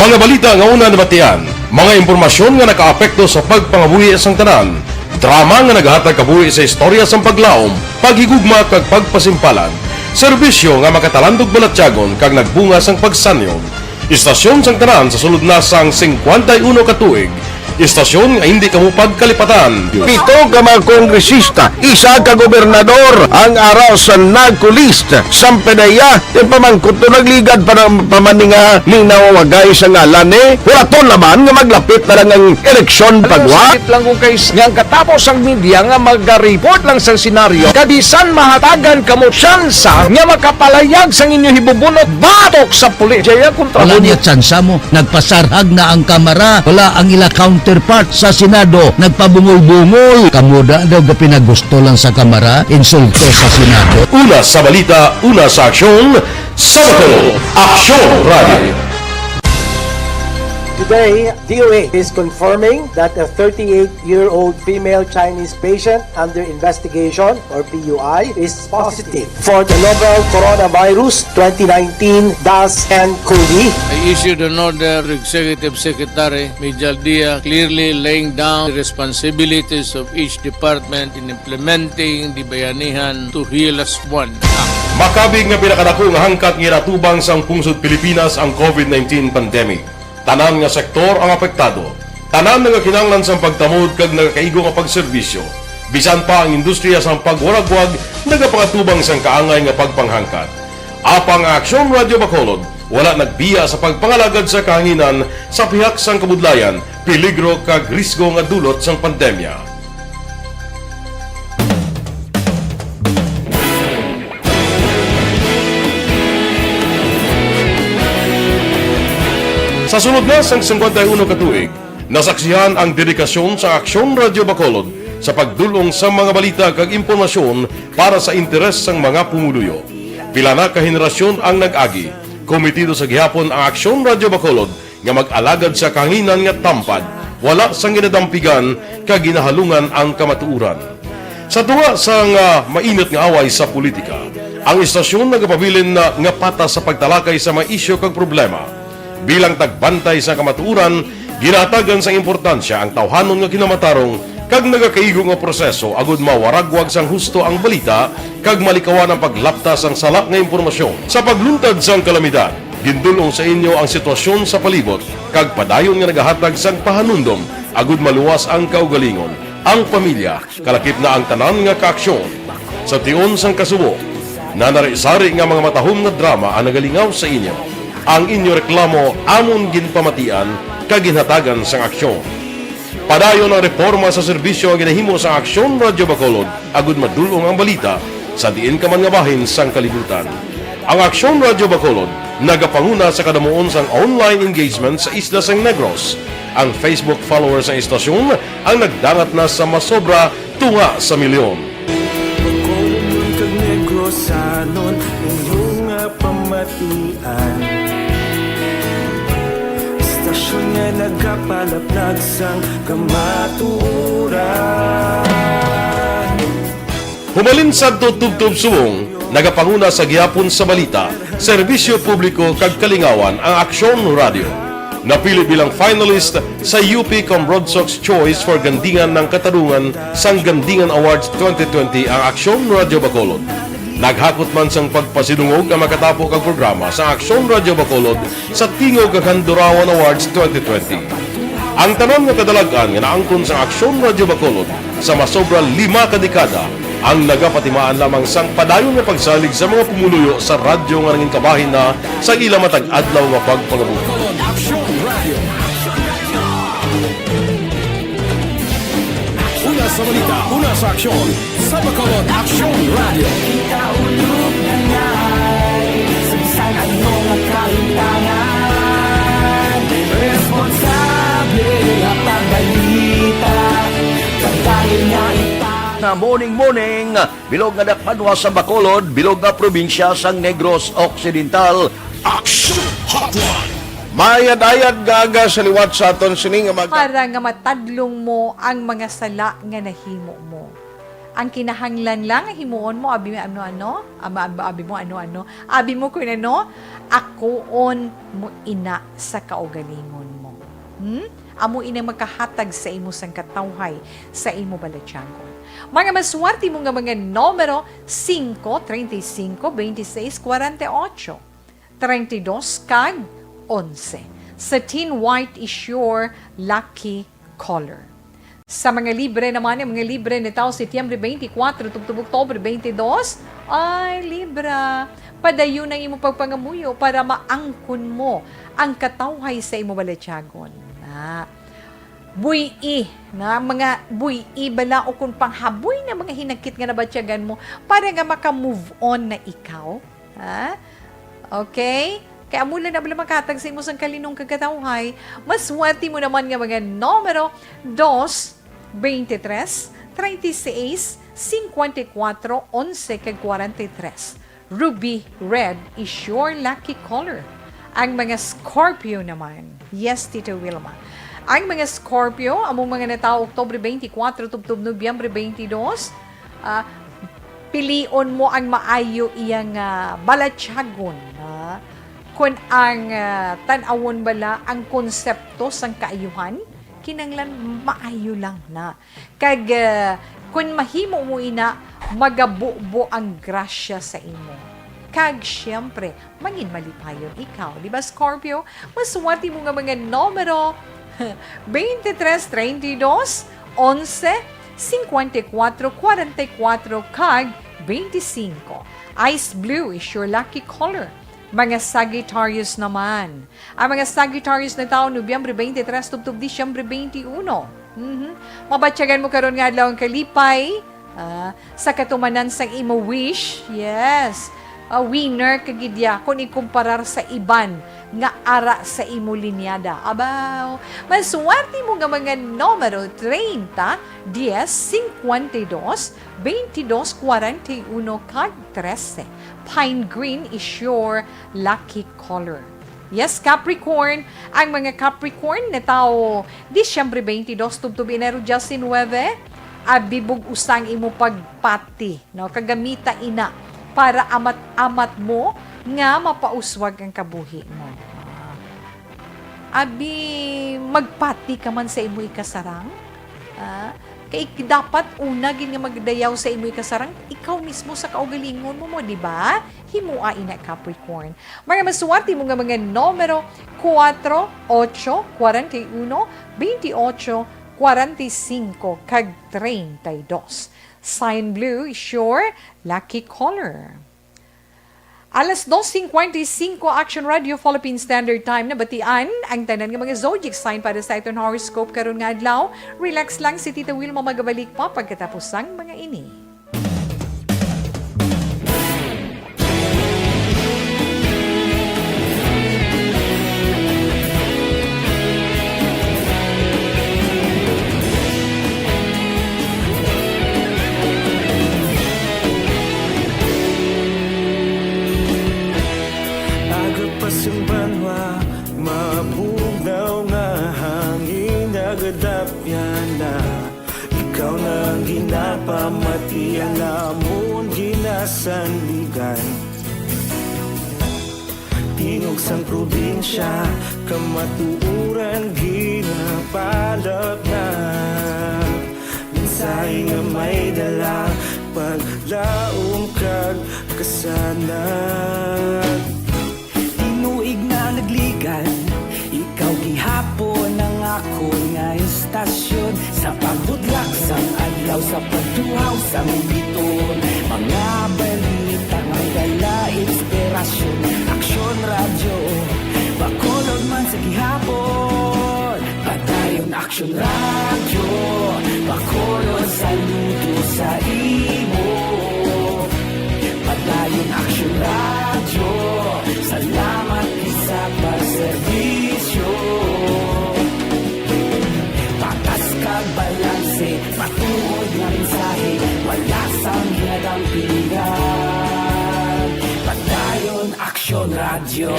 Mga balita nga una nabatian, mga impormasyon nga nakaapekto sa pagpangabuhi sang tanan, drama nga nagahatag kabuhi sa istorya sang paglaom, paghigugma kag pagpasimpalan, serbisyo nga makatalandog balatyagon kag nagbunga sang pagsanyog. Istasyon sang tanan sa sulod na sang singkwenta y uno ka tuig. Istasyon nga hindi kamo pagkalipatan. Pito ka mga kongresista, isa ka gobernador ang ara sa NAGCO list. Sampanaya, ipamangkot to nagligad pa ng pamaninga ni nawawagay sa ngalan ni Huraton naman nga maglapit na lang ang eleksyon pagwa. Sakit lang kung kay nga ang katapos ang media nga magareport lang sa senaryo, kabisan mahatagan kamo tsansa nga makapalayag sang inyo hibubunot batok sa pulis. Jaya kontra Wala mo. Niya tsansa mo. Nagpasarhag na ang Kamara. Wala ang ila counterpart sa Senado. Nagpabungol-bungol. Kamo da daw gapinagusto lang sa Kamara. Insulto sa Senado. Una sa balita, una sa aksyon, sa Bacolod, Aksyon Radio. Today, D O A is confirming that a thirty-eight-year-old female Chinese patient under investigation, or P U I, is positive for the novel coronavirus twenty nineteen dash N cov. I issued an order to Executive Secretary Mijal Dia, clearly laying down the responsibilities of each department in implementing the Bayanihan to Heal As One Act. Makabig nga pinakadako nga hangkat nga ginatubang sang pungsod Pilipinas ang covid nineteen pandemic. Tanan nga sektor ang apektado. Tanan nagakinahanglan sang pagtamod kag nagakaigo nga pagserbisyo. Bisan pa ang industriya sang pagwaragwag nagapangatubang sang kaangay nga pagpanghangkat. Apang ang Aksyon Radio Bacolod wala nagbiya sa pagpangalagad sa kahanginan sa pihak sang kabudlayan, peligro kag risgo nga dulot sang pandemya. Sa sulod na sang singkwenta y uno ka tuig, nasaksihan ang dedikasyon sa Aksyon Radio Bacolod sa pagdul-ong sa mga balita kag impormasyon para sa interes sang mga pumuluyo. Pila na ka henerasyon ang nag-agi. Komitido sa gihapon ang Aksyon Radio Bacolod nga mag-alagad sa kahanginan nga tampad, wala sang ginadampigan kag ginahalungan ang kamatuoran. Sa tunga sang, ah, mainit nga away sa politika, ang istasyon nagapabilin na nga patas sa pagtalakay sa mga isyu kag problema. Bilang tagbantay sa kamatuoran, ginahatagan sang importansya ang tawhanon nga kinamatarong kag nagakaigo nga proseso agud mawaragwag sang husto ang balita kag malikawan ang paglapta sang sala nga impormasyon. Sa pagluntad sang kalamidad, gindul-ong sa inyo ang sitwasyon sa palibot kag padayon nga nagahatag sang pahanumdom agud maluwas ang kaugalingon, ang pamilya, kalakip na ang tanan nga kaaksyon. Sa tion sang kasubo, nanari-sari nga mga matahom nga drama ang nagalingaw sa inyo. Ang inyo reklamo amon ginpamatian kag ginhatagan sang aksyon. Padayon ang reporma sa serbisyo nga ginahimo sang Aksyon Radyo Bacolod agud madul-ong ang balita sa diin ka man nga bahin sang kalibutan. Ang Aksyon Radyo Bacolod nagapanguna sa kadamuon sang online engagement sa isla sang Negros. Ang Facebook followers sang istasyon ang nagdangat na sa masobra tunga sa milyon. Bacolodnon kag Negrosanon, inyo nga pamatian. Istasyon nga nagapalaplag sang kamatuoran. Humalin sadto tubtob subong, nagapanguna sa gihapon sa balita, serbisyo publiko kag kalingawan ang Aksyon Radyo. Napili bilang finalist sa U P Comrodsox Choice for Gandingan ng Katarungan sang Gandingan Awards twenty twenty ang Aksyon Radyo Bacolod. Naghakot man sang pagpasidungog ang makatapo kag programa sa Aksyon Radyo Bacolod sa Tingog kag Handurawan Awards twenty twenty. Ang tanan nga kadalag-an nga naangkon sang Aksyon Radyo Bacolod sa masobra lima ka dekada ang nagapatimaan lamang sang padayon nga pagsalig sa mga pumuluyo sa radyo nga nangin kabahin na sa ila matag adlaw nga pagpangabuhi. Una sa balita, una sa aksyon, sa Bacolod Aksyon Radio. Kita ulog na ngay, sa bisan ano nga kahintangan, responsable nga pagbalita, pagdali nga ita. Na morning, morning, bilog nga dakbanwa sa Bacolod, bilog nga probinsya sang Negros Occidental. Action Hotline. Mayad-ayad nga aga sa liwat sa aton sini nga mag- Para nga matadlong mo ang mga sala nga nahimo mo. Ang kinahanglan lang nga himuon mo, abi mo ano-ano, ama-, abi mo ano-ano, abi mo kung ano, akuon mo ina sa kaugalingon mo. Hmm? Amo ina makahatag sa imo sang katawhay sa imo balatyagon. Mga maswerte mo nga mga numero, singko, treinta y cinco, veintiséis, cuarenta y ocho, treinta y dos, kag onse. Satin white is your lucky color. Sa mga libre naman, ang mga libre natawo Setyembre twenty-four tubtob Oktubre twenty-two, ay, Libra, padayon ang imo pagpangamuyo para maangkon mo ang katawhay sa imo balatyagon. Na, buy-i, na, mga buy-i bala o kung panghaboy na mga hinagkit nga nabatyagan mo para nga maka-move on na ikaw. Ha? Okay? Kay amo lang na bala makatag sa imo sang kalinong kag katawhay. Maswerte mo naman nga mga numero, dos, veintitrés, treinta y seis, cincuenta y cuatro, once, kag cuarenta y tres. Ruby red is your lucky color. Ang mga Scorpio naman. Yes, Tito Wilma. Ang mga Scorpio, among mga natawo Oktubre twenty-four tubtob Nobyembre twenty-two, ah, pilion mo ang maayo iyang, ah, balatyagon, ha? Kun ang, ah, tan-awon bala ang konsepto sang kaayuhan, kinanglan maayo lang na. Kag, ah, kun mahimo mo ina, magabubo ang grasya sa imo. Kag, siyempre, mangin malipayon ikaw. Di ba, Scorpio? Maswerte mo nga mga numero, veintitrés, treinta y dos, once, cincuenta y cuatro, cuarenta y cuatro, kag veinticinco. Ice blue is your lucky color. Mga Sagittarius naman. Ang mga Sagittarius natawo Nobyembre twenty-three tubtob Disyembre twenty-one. Mhm. Mabatyagan mo karon nga adlaw ang kalipay. Ah, sa katumanan sang imo wish, yes. Ah, winner ka gid ya kon ikumparar sa iban nga ara sa imo linyada. Abaw, maswerte mo nga mga numero treinta, diez, cincuenta y dos, veintidós, cuarenta y uno, kag trese. Pine green is your lucky color. Yes, Capricorn. Ang mga Capricorn natawo Disyembre twenty-two tubtob Enero diecinuebe. Abi bug-usa ang imo pagpati, no? Kagamita ina para amat-amat mo nga mapauswag ang kabuhi mo. Ah. Abi magpati ka man sa imo ikasarang, ah, kay dapat una gid nga magdayaw sa imo ikasarang, ikaw mismo sa kaugalingon mo, mo, di ba? Himoa ina, Capricorn. Mga masuwat imo nga mga numero, kuwatro, otso, kwarenta y uno, bentiocho, kwarenta y singko, kag treinta y dos. Sign blue is your lucky color. Alas dos cincuenta y cinco, Action Radio Philippine Standard Time. Nabatian ang tanan nga mga zodiac sign para sa aton horoscope karon nga adlaw. Relax lang, si Tita Wilma magabalik pa pagkatapos sang mga ini. Aga pa sang banwa, mabugnaw nga hangin nagadapyan na. Ikaw na ang ginapamati, ang amon ginasandigan. Tingog sang probinsya, kamatuoran ginapalapnag. Mensahe nga may dala, paglaom kag kasanag. Tinuig na nagligan, ikaw gihapon ang akon nga istasyon. Sa pagbudlak sang adlaw, sa pagtuhaw sang bituon, mga balita may dala inspirasyon. Aksyon Radyo, Bacolod man sa gihapon. Padayon Aksyon Radyo, Bacolod saludo sa imo. Padayon Aksyon Radyo, salamat gid sa pagserbisyo. Patas kag balanse, matuod nga mensahe, wala sang ginadampigan. Padayon Aksyon Radyo.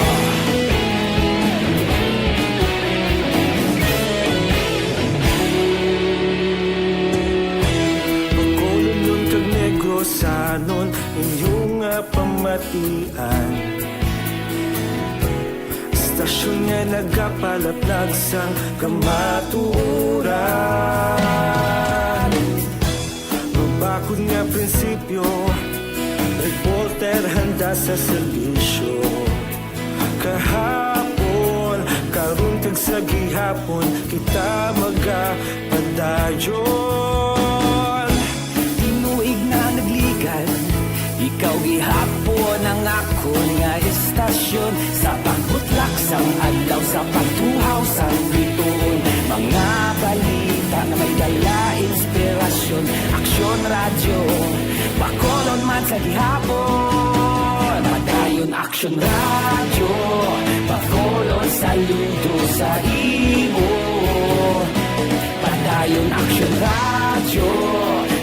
Bacolodnon kag Negrosanon, inyo nga pamatian. Istasyon nga nagapalaplag sang kamatuoran. Mabakod nga prinsipyo, reporter handa sa serbisyo. Kahapon, karon kag sa gihapon, kita magapadayon. Tinuig na nagligan, ikaw gihapon ang akon nga istasyon. Sa pagbutlak sang adlaw, sa pagtuhaw sang bituon, mga balita nga may dala inspirasyon. Aksyon Radyo, Bacolod man sa gihapon. Padayon Aksyon Radyo, Bacolod saludo sa imo. Padayon Aksyon Radyo,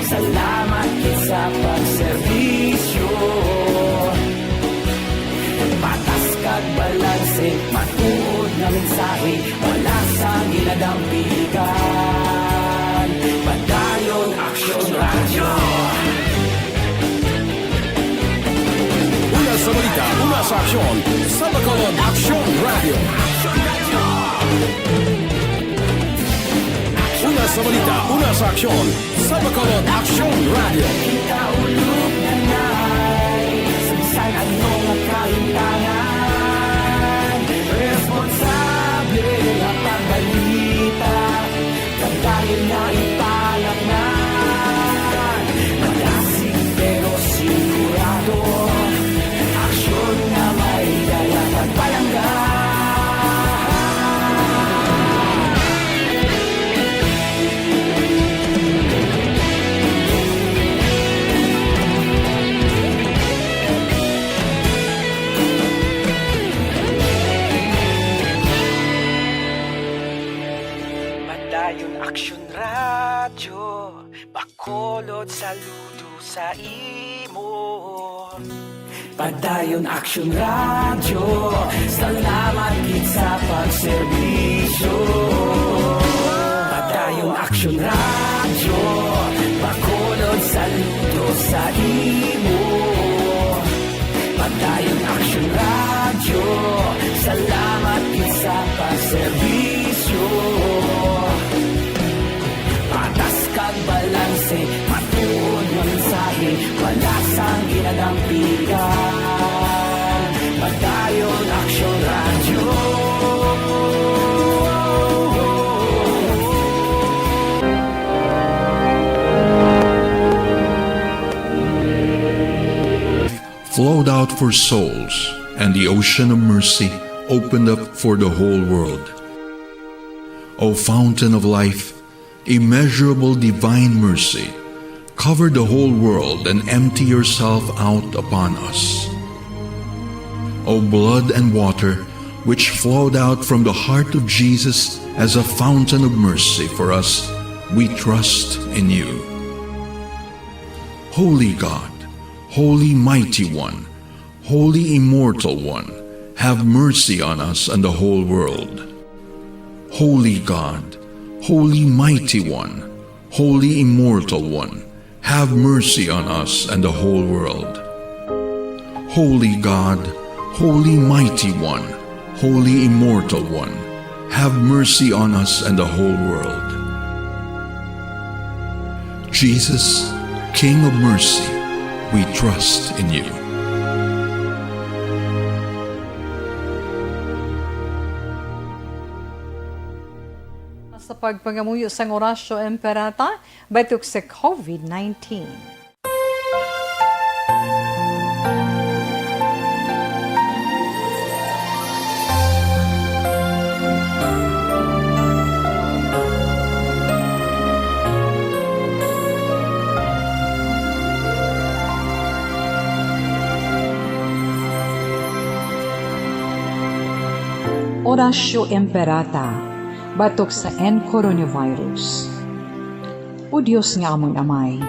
salamat gid sa pagserbisyo. Patas kag balanse, matuod nga mensahe, wala sang ginadampigan. Padayon Aksyon Radyo. Una sa balita, una sa aksyon, sa Bacolod Aksyon Radyo. Una sa balita, una sa aksyon, sa Bacolod Aksyon Radyo. Kita ulog na nai, sa bisan ano nga kahimtangan, responsable nga pagbalita. Padayon na ipalapngan, madasig pero sigurado. Aksyon nga may dala pagpalangga. Padayon Aksyon Radyo, Bacolod saludo sa imo. Padayon Aksyon Radyo, salamat gid sa pagserbisyo. Padayon Aksyon Radyo, Sa imo, Padayon Action Radio, salamat gid sa pagserbisyo. Patas kag balanse, matuod nga mensahe, wala sang ginadampigan. Padayon Action Radio. Flowed out for souls, and the ocean of mercy opened up for the whole world. O fountain of life, immeasurable divine mercy, cover the whole world and empty yourself out upon us. O blood and water, which flowed out from the heart of Jesus as a fountain of mercy for us, we trust in you. Holy God, Holy Mighty One, Holy Immortal One, have mercy on us and the whole world. Holy God, Holy Mighty One, Holy Immortal One, have mercy on us and the whole world. Holy God, Holy Mighty One, Holy Immortal One, have mercy on us and the whole world. Jesus, King of mercy, we trust in you. Sa pagpangamuyo sang Oratio Imperata batok sa covid nineteen. Oratio Imperata batok sa N coronavirus. O Dios nga amon Amay,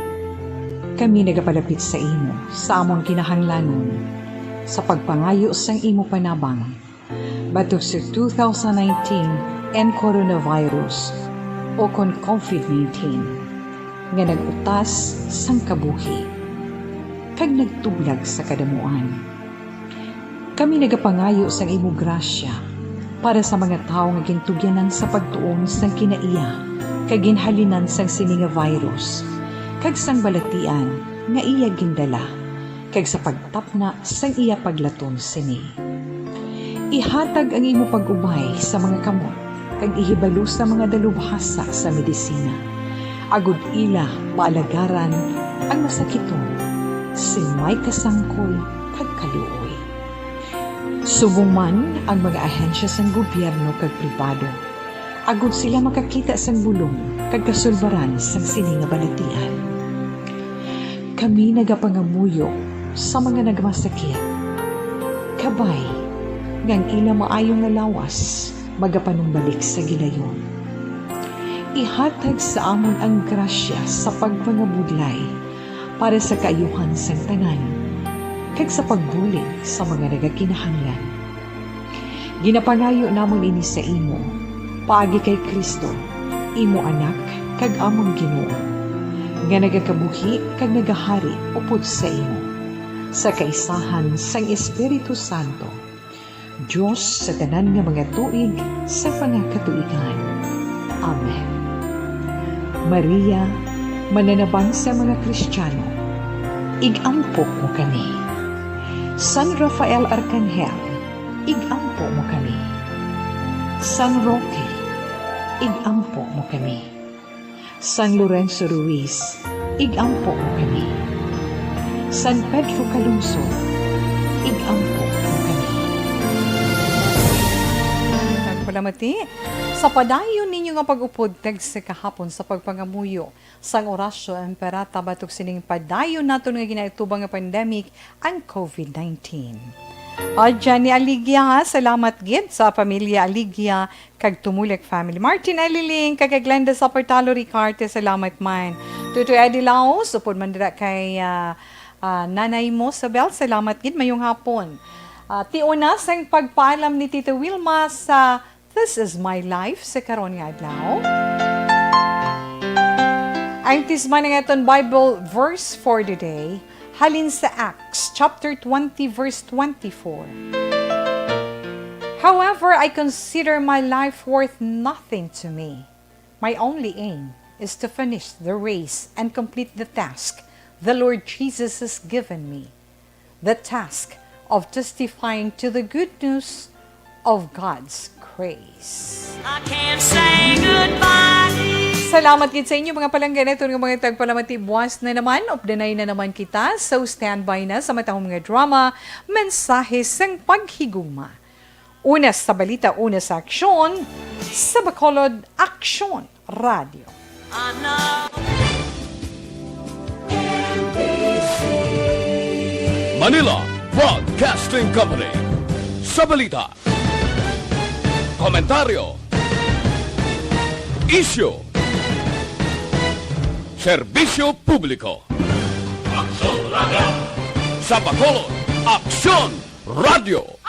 kami nagapalapit sa imo sa amon kinahanglanon sa pagpangayo sang imo panabang batok sa two thousand nineteen N coronavirus, o kon covid nineteen, nga nag-utas sang kabuhi kag nagtublag sa kadamuan. Kami nagapangayo sang imo grasya para sa mga tawo nga gintugyanan sa pagtuon sang kinaiya kag ginhalinan sang sini nga virus, kag sang balatian nga iya gindala, kag sa pagtapna sang iya paglaton sini. Ihatag ang imo pag-ubay sa mga kamot kag ihibalo sa mga dalubhasa sa medisina, agod ila maalagaran ang masakiton sing may kasangkol kag kaluoy. Subong man ang mga ahensya sang gobyerno kag pribado, agod sila makakita sang bulong kag kasulbaran sang sini nga balatian. Kami nagapangamuyo sa mga nagmasakit, kabay nga ang ila maayo nga lawas magapanumbalik sa gilayon. Ihatag sa amon ang grasya sa pagpangabudlay para sa kaayuhan sang tanan, kag sa pagbulig sa mga nagakinahanglan. Ginapangayo namon ini sa imo, paagi kay Cristo, imo Anak kag amon Ginoo, nga nagakabuhi kag nagahari upod sa imo, sa kaisahan sang Espiritu Santo, Dios sa tanan nga mga tuig sa mga katuigan. Amen. Maria, mananabang sa mga Kristiyano, ig-ampo mo kami. San Rafael Arcangel, ig-ampo mo kami. San Roque, ig-ampo mo kami. San Lorenzo Ruiz, ig-ampo mo kami. San Pedro Calungsod, ig-ampo mo kami. Nagpalamati sa padayon ninyo nga pag-upod kag sa kahapon sa pagpangamuyo sang Oratio Imperata batok sining padayon naton nga ginaatubang nga pandemic, ang covid nineteen. O, Jenny Aligia, salamat gid sa pamilya Aligia kag Tumulek family. Martin Aliling, kag kay Glenda Saportalo Ricarte, salamat man. Tutoy Eddie Laos, upod man dira kay, ah, ah, Nanay Mosabel, salamat gid, mayong hapon. Ah, tiuna sang pagpaalam ni Tito Wilma sa This Is My Life sa karon nga adlaw. Ang tisman nga aton Bible verse for the day, halin sa Acts chapter twenty, verse twenty-four. "However, I consider my life worth nothing to me. My only aim is to finish the race and complete the task the Lord Jesus has given me, the task of testifying to the good news of God's grace." I can't say goodbye. Salamat gid sa inyo, mga palangga, naton nga mga tagpalamati. Buwas na naman, updanay na naman kita. So, standby na sa matahom nga drama, Mensahe sang Paghigugma. Una sa balita, una sa aksyon, sa Bacolod Aksyon Radyo. Manila Broadcasting Company. Sa balita, komentaryo, isyu, serbisyo publiko. Aksyon Radyo. Sa Bacolod, Aksyon Radyo.